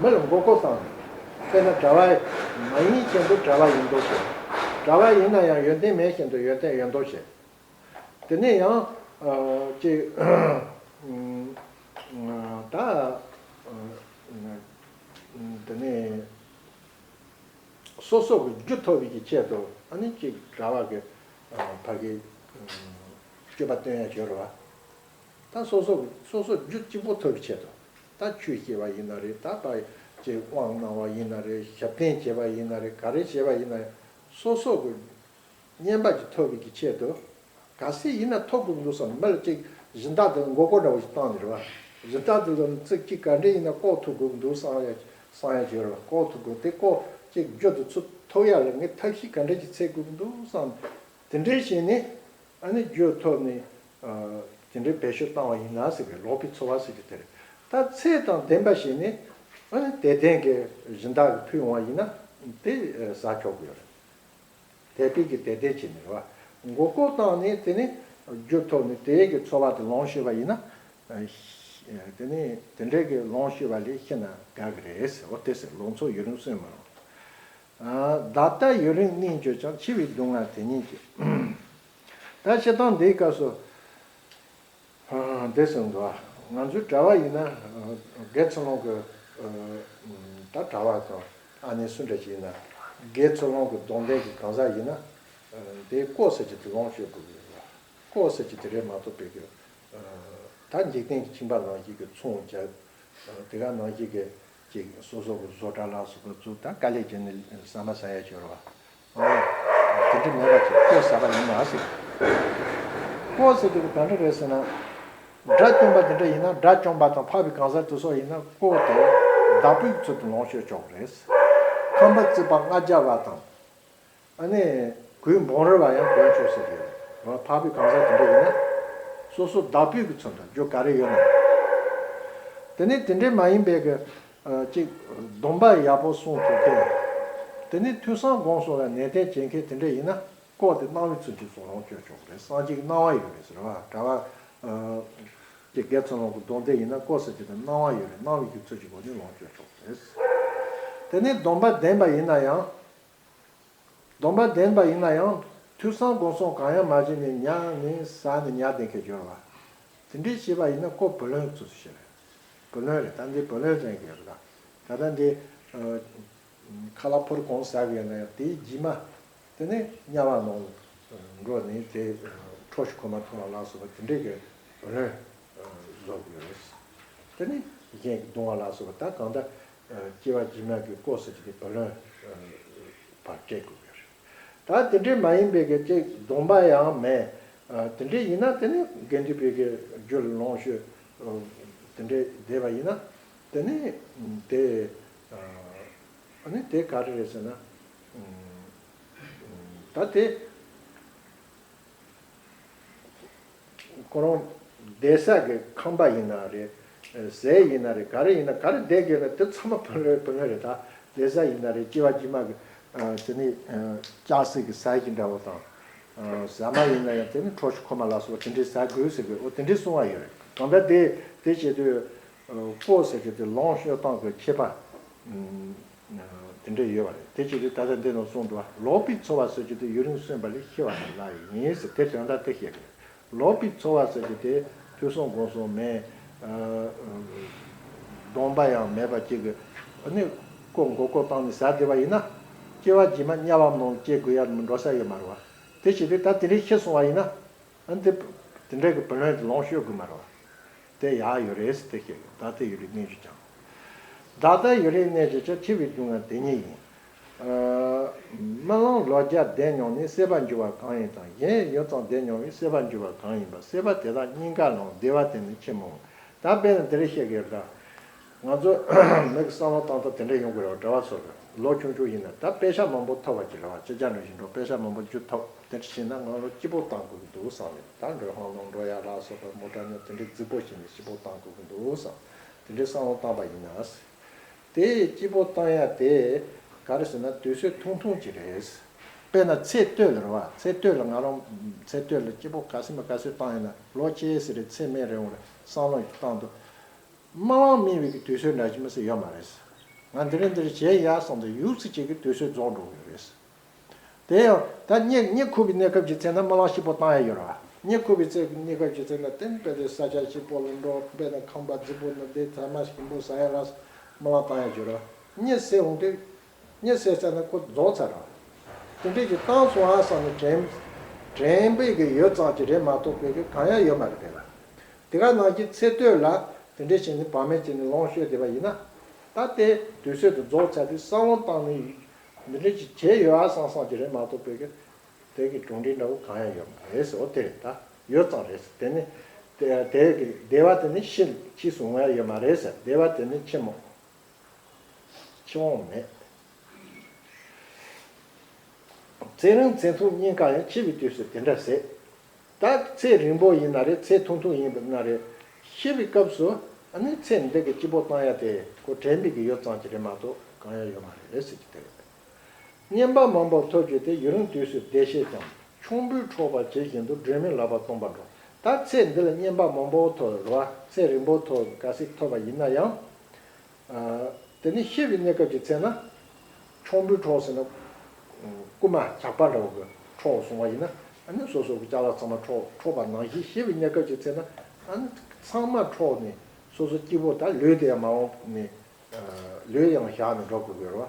མི་ལ་མགོ་སྐོར་བཏང་ནས། དཔེར་ན་གྲྭ་བ་མ་ཡིན་བཞིན་དུ་གྲྭ་བ་ཡིན་མདོག་བྱེད། གྲྭ་བ་ཡིན་ན་ཡང་ཡོན་ཏན་མེད་བཞིན་དུ་ཡོན་ཏན་ཡོད་མདོག་བྱེད། དེ་ནས་ཡང་ཅིག་ད་དེ་ནས། སོ་སོ་གི་རྒྱུ་ཐོབ་པའི་གི་ཆེད་དུ་ཨ་ནི་ཅིག་གྲྭ་བ་གི་ཕ་གི་སྤྱོད་པ་སྟོན་ཡ་བྱོས་རེད་བ། ད་སོ་སོ་གི་སོ་སོ་རྒྱུ་གཅིག་པོ་ཐོབ་པའི་ཆེད་དུ། ད་ཆོས་བཤད་པ་ཡིན་ན་རེད། ད་ཕ་ཅིག་དབང་གནང་བ་ཡིན་ན་རེད། ཞབས་བརྟན་བྱེད་པ་ཡིན་ན་རེད། ག་རེ་བྱེད་པ་ཡིན་ན་རེད། སོ་སོ་གི་བསྙེན་པ་ཅིག་ཐོབ་པའི་གི་ཆེད་དུ། གལ་སྲིད་ཡིན་ན་ཐོབ་དགོས་འདུག་བསམ། མི་ལ་ཅིག་སྦྱིན་བདག་དེ་ལ་མགོ་སྐོར་འདྲ་བོ་ཞིག་བཏང་ནས་རེད་བ། སྦྱིན་བདག་དེ་ལ་ཚིག་གཅིག་ག་འདྲ་ཡིན་ན་ལྐོག་ཐུག་དགོས་འདུག་བསམ་ཡ་བསམ་ཡ་བྱོས་རེད་བ། ལྐོག་ཐུག་དགོས་དེ་ལྐོག་ཅིག་རྒྱུ་དེ་ཚུར་ཐོབ་ཡ་ལ་ངས་ཐབས་ཤེས་ག་འདྲ་ཅིག་འཚོལ་དགོས་འདུག་བསམ། དེ་འདྲའི་བྱས་ནས་ཨ་ནི་རྒྱུ་ཐོབ་ནས་དེ་འདྲའི་བེད་སྤྱོད་བཏང་བ་ཡིན་ན་ཟེར་གི། ལོག་པའི་འཚོ་བ་ཟེར་གི་དེ་རེད། ད་ཚེ་དང་ལྡན་པ་བྱས་ནས་ཨ་ནི་དད་ལྡན་གྱི་སྦྱིན་བདག་གིས་ཕུལ་ཡོང་བ་ཡིན་ན་དེ་ཟ་ཆོག་གི་ཡོད་རེད། དད་པའི་གི་དད་ལྡན་བྱས་ནས་རེད་བ། མགོ་སྐོར་བཏང་ནས་དེ་ནས་རྒྱུ་ཐོབ་ནས་དེའི་གི་འཚོ་བ་དེ་ལོངས་སྤྱོད་པ་ཡིན་ན། དེ་ནས་དེ་འདྲའི་གི་ལོངས་སྤྱོད་པ་ལས་ཤི་ན་དགའ་གི་རེད་ཟེར། འོ་དེ་ཟེར། ལོ་ཚོད་ཡུན་རིང་གསོན་མི་རུང་། བདག་ལྟ་ཡུན་རིང་གནས་གྱུར་ཀྱང་། འཆི་བའི་སྡུག་བསྔལ་དེ་ཉིད་ཀྱིས། ད་བཤད་སྟངས་འདིའི་སྐབས་སུ། ཨ། འདི་གསུངས་འདུག། ང་ཚོའི་གྲྭ་བ་ཡིན་ན། ཨ། དགེ་ཚུལ་སློང་གི། ཨ། ད་གྲྭ་བ་དང་ཨ་ནེ་སུ་འདྲ་ཞིག་ཡིན་ན། དགེ་ཚུལ་སློང་གི་སྡོམ་ལྡན་གྱི་གང་ཟག་ཡིན་ན། ཨ། དེའི་ལྐོག་ཟ་གྱི་དེ་ལོངས་སྤྱོད་དགོས་ཀྱི་ཡོད་རེད། ལྐོག་ཟ་གྱི་དེ་རེད་མ་གཏོགས་པའི་གི། ཨ། ད་འཇིག་རྟེན་གྱི་ཁྱིམ་པ་ནང་བཞིན་གྱི་ཚོང་རྒྱག། ཨ། དེ་ག་ནང་བཞིན་གྱི་ཅིག་སོ་སོ་གི་བཟོ་གྲྭ་ལ་སོགས་པ་བཙུགས། ད་དཀའ་ལས་བྱས་ནས་ཟ་མ་ཟ་ཡ་ཡོད་རེད་བ། དེ་འདྲ་མེད་པ་ཅིག་ལྐོག་ཟ་བ་ཡིན་ན་ཟེར། ལྐོག་ཟ་དེ་ག་འདྲ་རེད་ཟེར་ན། དགྲ་བཅོམ་པ་དེ་འདྲ་ཡིན་ན། དགྲ་བཅོམ་པ་དང་འཕགས་པའི་གང་ཟག་དེ་ཚོ་ཡིན་ན་ལྐོག་དེ་བདག་པོའི་ཚུལ་དུ་ལོངས་སྤྱོད་ཆོག་གི་རེད། ཁང་པ་བརྩིགས་པ་ལྔ་བརྒྱ་པ་དང་། ཨ་ནི་གོས་འབུམ་རིལ་བ་ཡང་གོན་ཆོག་ཟེར་གི་ཡོད་རེད། འཕགས་པའི་གང་ཟག་དེ་འདྲ་ཡིན་ན། སོ་སོ་བདག་པོའི་གི་ཚུལ་དུ་རྒྱུ་ག་རེ་ཡོད་ན། དེ་ནས་དེ་འདྲ་མ་ཡིན་པའི་གི། ཨ། ཅིག་སྡོམ་པ་ཡག་པོ་སྲུང་ཐུབ་མཁན། དེ་ནས་ཐོས་བསམ་སྒོམ་གསུམ་ལ་ནན་ཏན་བྱེད་མཁན་དེ་འདྲ་ཡིན་ན་ལྐོག་དེ་གནང་བའི་ཚུལ་གྱིས་སུ་ལོངས་སྤྱོད་ཆོག་གི་རེད། སངས་རྒྱས་ཀྱི་གནང་བ་ཡོད་རེད་ཟེར་བ། གྲྭ་བ། ཨ། ཅིག་དགེ་ཚུལ་སློང་གི་སྡོམ་ལྡན་ཡིན་ན་ལྐོག་ཟ་གྱི་དེ་གནང་བ་ཡོད་རེད། གནང་བའི་གི་ཚུལ་གྱི་སྒོ་ནས་ལོངས་སྤྱོད་ཆོག་གི་རེད། དེ་ནས་སྡོམ་པ་ལྡན་པ་ཡིན་ན་ཡང་། སྡོམ་པ་ལྡན་པ་ཡིན་ན་ཡང་ཐོས་བསམ་སྒོམ་གསུམ་གང་ཡང་མ་བྱས་ནས་ཉལ་ནས་ཟ་ནས་ཉལ་བསྡད་མཁན་ཡོད་རེད་བ། དེ་འདྲའི་བྱས་པ་ཡིན་ན་ལྐོག་བུ་ལོན་ཚུལ་དུ་བྱེད་རེད། བུ་ལོན་རེད། ད་འདི་བུ་ལོན་ཟེར་གྱི་ཡོད་རེད་ད། ད་ལྟ་འདི། ཨ། ཁ་ལག་ཕོར་གང་ཟ་གི་ཡོད་ན་ཡང་དེའི་རྗེས་མ། དེ་ནས་དམྱལ་བ་ནང་འགྲོ་ནས་དེ་ཁྲོ་ཞིག་ཁོ་མ་ཐུབ་པ་ལ་སོགས་པ་དེ་འདྲའི་གི་བུ་ལོན་བཟོ་གི་ཡོད་རེད། དེ་ནས་གཞན་གྱིས་རྡུང་བ་ལ་སོགས་པ། ད་གང་ལྟར་སྐྱེ་བ་རྗེས་མ་གི་ལྐོག་ཟ་གྱི་དེ་བུ་ལོན་ཕར་སྤྲད་དགོས་ཀྱི་རེད། ད་དེ་འདྲའི་མ་ཡིན་པའི་གི་ཅིག་སྡོམ་པ་ཡང་མེད། དེ་འདྲའི་ཡིན་ན་དེ་ནི་དགེ་འདུན་པའི་གི་རྒྱུ་ལ་ལོངས་སྤྱོད་དེ་འདྲའི་བསྡད་པ་ཡིན་ན། དེ་ནི་དེ། ཨ་ནི་དེ་ག་རེ་རེད་ཟེར་ན། ད་དེ་ཁོ་རང་བསྡད་ས་གི་ཁང་པ་ཡིན་ན་རེད། ཟས་ཡིན་ན་རེད། ག་རེ་ཡིན་ན་ག་རེ་བསྡད་དགོས་ན་དེ་ཚང་མ་བུ་ལོན་བུ་ལོན་རེད། ད་བསྡད་ས་ཡིན་ན་རེད། སྐྱེ་བ་རྗེས་མ་གི་དེ་ནི་ལྕགས་སྲེག་གི་ཟ་ཡི་འདྲ་བོ་དང་། ཟ་མ་ཡིན་ན་ཡང་དེ་ནི་ཁྲོ་ཆུ་ཁོལ་མ་ལ་སོགས་པ་དེ་འདྲའི་ཟ་དགོས་ཟེར་གི། འོ་དེ་འདྲའི་གསུང་བ་ཡོད་རེད། གང་ལྟར་དེ་དེ་བྱེད་དུས་ཀོ་ཟེར་གི་དེ་ལོངས་སྤྱོད་སྟངས་ཀྱི་ཁྱད་པར་དེ་འདྲ་ཡོད་པ་རེད། དེ་བྱེད་དུས་ད་ལྟ་འདི་ནང་གསུངས་འདུག་བ། ལོག་པའི་འཚོ་བ་ཟེར་གྱི་དེ་ཡུན་རིང་སོན་པ་ལས་ཤི་བ་ལ་ལ་ཡིན་ཟེར། དེ་དོན་དག་དེ་བཤད་གི་རེད། ལོག་པའི་འཚོ་བ་ཟེར་གྱི་དེ་ཕུན་སུམ་ཚོགས་སུ་མེད། སྡོམ་པ་ཡང་མེད་པ་ཅིག་གི་ཨ་ནི་ཀོ་མགོ་སྐོར་བཏང་ནས་ཟ་བསྡད་པ་ཡིན་ན། སྐྱེ་བ་རྗེས་མ་དམྱལ་བ་ནང་སྐྱེ་དགོས་ཡ་འགྲོ་ས་ཡོད་མ་རེད་བ། དེ་བྱེད་དུས་ད་དེ་འདྲའི་ཤི་སོང་བ་ཡིན་ན། ཨ་ནི་དེ་དེ་འདྲའི་གི་བུ་ལོན་དེ་ལོངས་སྤྱོད་དགོས་མ་རེད་བ། དེ་ཡག་ཡོད་རེད་ཟེར་དེ་བཤད་གི། ད་ལྟ་ཡོད་རིགས་གནས་རྒྱུ་ཅང་། ད་ལྟ་ཡོད་རིགས་གནས་རྒྱུ་ཅང་འཆི་བའི་རྒྱུ་ངན་དེ་ཉིད་ཡིན། རྨི་ལམ་ལོ་བརྒྱ་བསྡད་མྱོང་ནས་སྲེད་པར་འགྱུར་བ་གང་ཡིན་དང་། གཞན་ཡུད་ཙམ་བསྡད་མྱོང་བས་སྲེད་པར་འགྱུར་བ་གང་ཡིན་པ། སྲེད་པ་དེ་དག་གཉིས་ཀ་ལའང་བདེ་བ་དེ་ནི་ཆེས་མང་བ། ད་དཔེར་ན་དེ་རིང་བཤད་ཀྱི་རེད། ང་ཚོ་མི་གི་བསམ་བློ་བཏང་སྟངས་དེ་འདྲ་ཡོང་གི་རེད་བ། གྲྭ་བ་ཚོ་གི་ལོ་ཆུང་ཆུང་ཡིན་ན་ད་པེ་ཤག་མང་པོ་ཐོབ་པ་ཅིག་རེད་བ། ཁྱེད་ཅག་འདྲ་བཞིན་འགྲོ་པེ་ཤག་མང་པོ་རྒྱུ་ཐོབ་དེ་འདྲ་བྱས་ན་ང་ལོ་སྐྱིད་པོ་བཏང་དགོས་ཀྱི་འདུག་བསམ་ནས། ད་འགྲོ་ཧང་ལུང་འགྲོ་ཡ་ལ་སོགས་པ་མོ་ཊ་ཉོ་དེ་འདྲའི་རྫིག་པོ་བྱས་ནས་སྐྱིད་པོ་བཏང་དགོས་ཀྱི་འདུག་བསམ། དེ་འདྲའི་བསམ་བློ་བཏང་པ་ཡིན་ན། དེ་སྐྱིད་པོ་བཏང་ཡ་དེ་ག་རེ་ཟེར་ན་དུས་ཚོད་ཐུང་ཐུང་ཅིག་རེད། དཔེར་ན་ཚེ་སྟོད་ལ་རེད་བ། ཚེ་སྟོད་ལ་ང་རང་ཚེ་སྟོད་ལ་སྐྱིད་པོ་ག་ཚོད་མ་ག་ཚོད་བཏང་ཡིན་ན་ལོ་ཅི་ཟེར་རེད། ཚེ་སྨད་རེད་འོང་རེད་བསམ་བློ་ཞིག་བཏང་འདུག་རྨི་ལམ་རྨི་བའི་གི་དུས་ཚོད་འདྲ་ཞིག་མི་སྲིད་ཡོད་མ་རེད། ང་འདི་རེད་འདི་རེད་བྱས་ཡ་བསམ་དུས་ཡུག་ཙི་ཅིག་གི་དུས་ཚོད་རྫོགས་འགྲོ་གི་ཡོད་རེད། དེ་ཡང་ད་གཉིད་གཉིད་ཁུག་པའི་གནས་སྐབས་ཅིག་ཚེ་ན་རྨི་ལམ་སྐྱིད་པོ་བཏང་ཡ་ཡོད་རེད་བ། གཉིད་ཁུག་པའི་ཚེ་གཉིད་སྐབས་ཅིག་ཚེ་ན་དེ་ནི་དཔེ་དེ་ས་ཆ་སྐྱིད་པོ་ལ་འགྲོ། དཔེར་ན་ཁང་པ་རྫིག་པོ་ན་བསྡད། ཐ་མག་ཞིམ་པོ་ཟ་ཡ་ལ་རྨི་ལམ་བཏང་ཡ་ཡོད་རེད་བ། གཉིད་སད་འོང་དུས་གཉིད་སད་ཚར་ན་ཁོ་རྫོགས་ཚར་རེད་བ། དེ་འདྲས་ཀྱི་བཏང་སོང་ཨ་བསམ་ནས་དྲན་དྲན་པའི་གི་ཡོད་ཙམ་ཅིག་རེད་མ་གཏོགས་པའི་གི་གང་ཡང་ཡོད་མ་རེད་དེ་ལ། དེ་ག་ནང་བཞིན་ཚེ་སྟོད་ལ་དེ་འདྲས་བྱས་ནས་བག་མེད་བྱས་ནས་ལོངས་སྤྱོད་བསྡད་པ་ཡིན་ན། ད་དེ་དུས་ཚོད་དུ་རྫོགས་ཚར་དུས་བསམ་བློ་བཏང་ནས་འདི་འདྲས་ཅིག་བྱས་ཡོད་ཨ་བསམ་བསམ་ཅིག་རེད་མ་གཏོགས་པའི་གི་དེ་གི་གྲུབ་འབྲས་འདྲ་བོ་གང་ཡང་ཡོད་མ་རེད་ཟེར། འོ་དེ་རེད། ད་ཡོད་ཙམ་རེད་ཟེར། དེ་ནི་དེ་དེ་གི་བདེ་བ་དེ་ནི་ཕྱིས་ཕྱིས་སུ་འོང་ཡ་ཡོད་མ་རེད་ཟེར། བདེ་བ་དེ་ནི་ཕྱིར་མ་ཕྱིར་འོང་མེད། ཚེ་རིང་ཚེ་ཐུང་གཉིས་ཀ་ཡང་འཆི་བའི་དུས་སུ་དེ་འདྲ་ཟེར། ད་ཚེ་རིང་པོ་ཡིན་ན་རེད། ཚེ་ཐུང་ཐུང་ཡིན་པ་ན་རེད། ཤི་བའི་སྐབས་སུ་ཨ་ནི་ཚེ་འདི་གི་སྐྱིད་པོ་བཏང་ཡ་དེ་ཁོ་དྲན་པའི་གི་ཡོད་ཙམ་ཅིག་རེད་མ་གཏོགས་གང་ཡང་ཡོད་མ་རེད་ཟེར་གྱི་དེ་རེད། རྔན་པ་མང་པོ་ཐོབ་རྒྱུ་དེ་ཡུན་རིང་དུས་སུ་བདེ་ཤེས་ཀྱང་། ཆུང་པོས་འཕྲོག་པ་ཇི་བཞིན་དུ། སྒྲོན་མེ་ལག་པར་གཏོང་བར་འགྲོ། ད་ཚེ་འདི་ལ་རྔན་པ་མང་པོ་ཐོབ་རེད་བ། ཚེ་རིང་པོ་ཐོབ་ག་ཚོད་ཐོབ་པ་ཡིན་ན་ཡང་། དེ་ནས་ཤི་བའི་གནས་སྐབས་ཀྱི་ཚེ་ན། ཆུང་པོས་འཕྲོག་ཟེར་ན། རྐུན་མ་ཇག་པ་འདྲ་བོ་གི་འཕྲོག་སོང་བ་ཡིན་ན། ཨ་ནི་སོ་སོ་གི་ཅ་ལག་ཚང་མ་འཕྲོག་འཕྲོག་པ་ནང་བཞིན་ཤི་བའི་གནས་སྐབས་ཀྱི་ཚེ་ན། ཨ་ནི་ཚང་མ་འཕྲོག་ནས་སོ་སོ་སྐྱིད་པོ་ད་ལུས་དེ་ཡང་མ་འོངས་ནས། ལུས་ཡང་བཞག་ནས་འགྲོ་དགོས་ཀྱི་རེད་བ།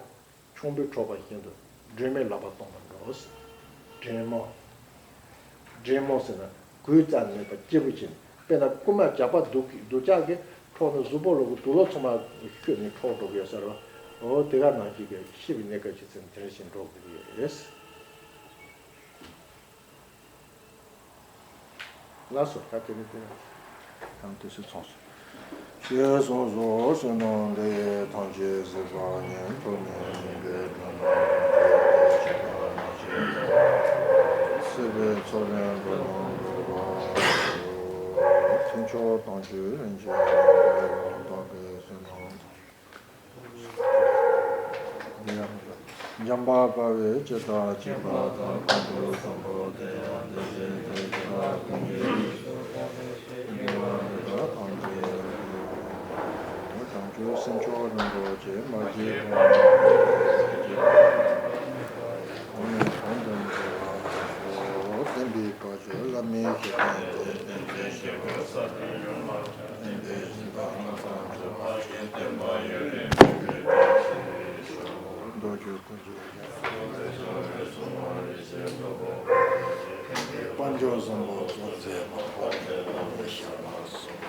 ཆུང་པོས་འཕྲོག་པ་བཞིན་དུ་སྒྲོན་མེ་ལག་པར་གཏོང་བར་འགྲོ། སྒྲོན་མེ། སྒྲོན་མེ་ཟེར་ན་གོས་རྩ་མེད་པ་སྐྱིད་པོ་བྱས་ནས། དཔེར་ན་རྐུན་མ་ཇག་པ་སྡུག་སྡུག་ཅག་གིས་འཕྲོག་ན་གཟུགས་པོ་ལོག་གི་དུག་ལོག་ཚང་མ་བཤུས་ནས་འཕྲོག་འགྲོ་གི་ཡོད་ས་རེད་བ། འོ་དེ་ག་ནང་བཞིན་གྱི་ཤི་བའི་གནས་སྐབས་ཀྱི་ཚེ་ན་དེ་འདྲ་བྱས་འགྲོ་དགོས་ཀྱི་ཡོད་རེད། ལགས་སོ། ད་དེ་ནི་དེ་ནི་དང་དུས་སུ་ཚོགས་སོ། ཞེས་གསུངས་སོ། བསོད་ནམས་འདི་ཡིས་ཐམས་ཅད་གཟིགས་པ་ཉིད། ཐོབ་ནས་ཉེས་པའི་དགྲ་རྣམས་ཕམ་བྱས་ཏེ། སྲིད་པའི་མཚོ་ལས་འགྲོ་རྣམས་སྒྲོལ་བར་ཤོག། ཐེག་མཆོག་དམ་ཆོས་རིན་ཆེན་རྣམ་པར་རྒྱལ་བ་དག་གི་བསོད་ནམས། འཇམ་དཔལ་དཔའ་བོས་ཇི་ལྟར་མཁྱེན་པ་དང་། ཁམས་དང་སྲིན་པོ་དེ་ཡང་དེ་བཞིན་ཏེ། ཇི་ལྟར་ཀུན་གྱི་རྗེས་སུ་བདག་སློབ་ཕྱིར། དེ་བཞིན་གཤེགས་པ་ཐམས་ཅད་ཀྱི་དོན་དུ། བྱང་ཆུབ་སེམས་མཆོག་རིན་པོ་ཆེ། མ་སྐྱེས་པ་ནས་འབྱུང་བའི་སེམས་ཅན། གོང་ནས་གོང་དུ་འཕེལ་བར་མཛད་དོ། བསྟན་པའི་བཀའ་བརྒྱུད་བླ་མའི་བཞེད་དོན་ཏེ། བསྟན་པའི་བཞེད་པ་ས་དང་ཡུལ་ལ་ཁྱབ། བསྟན་པའི་གཞི་བདག་སྣ་ཚོགས་འབྱོར་པ་ཆེ། བསྟན་པ་ཡུན་རིང་གནས་པའི་བཀྲ་ཤིས་ཤོག། མདོ་རྒྱུད་ཀུན་གྱི་རྒྱལ་པོ། དཔལ་འབྱོར་བཟང་པོ་སྟོབས་ཆེ་མང་པོ་ལ་ཕྱག་ན་སོགས།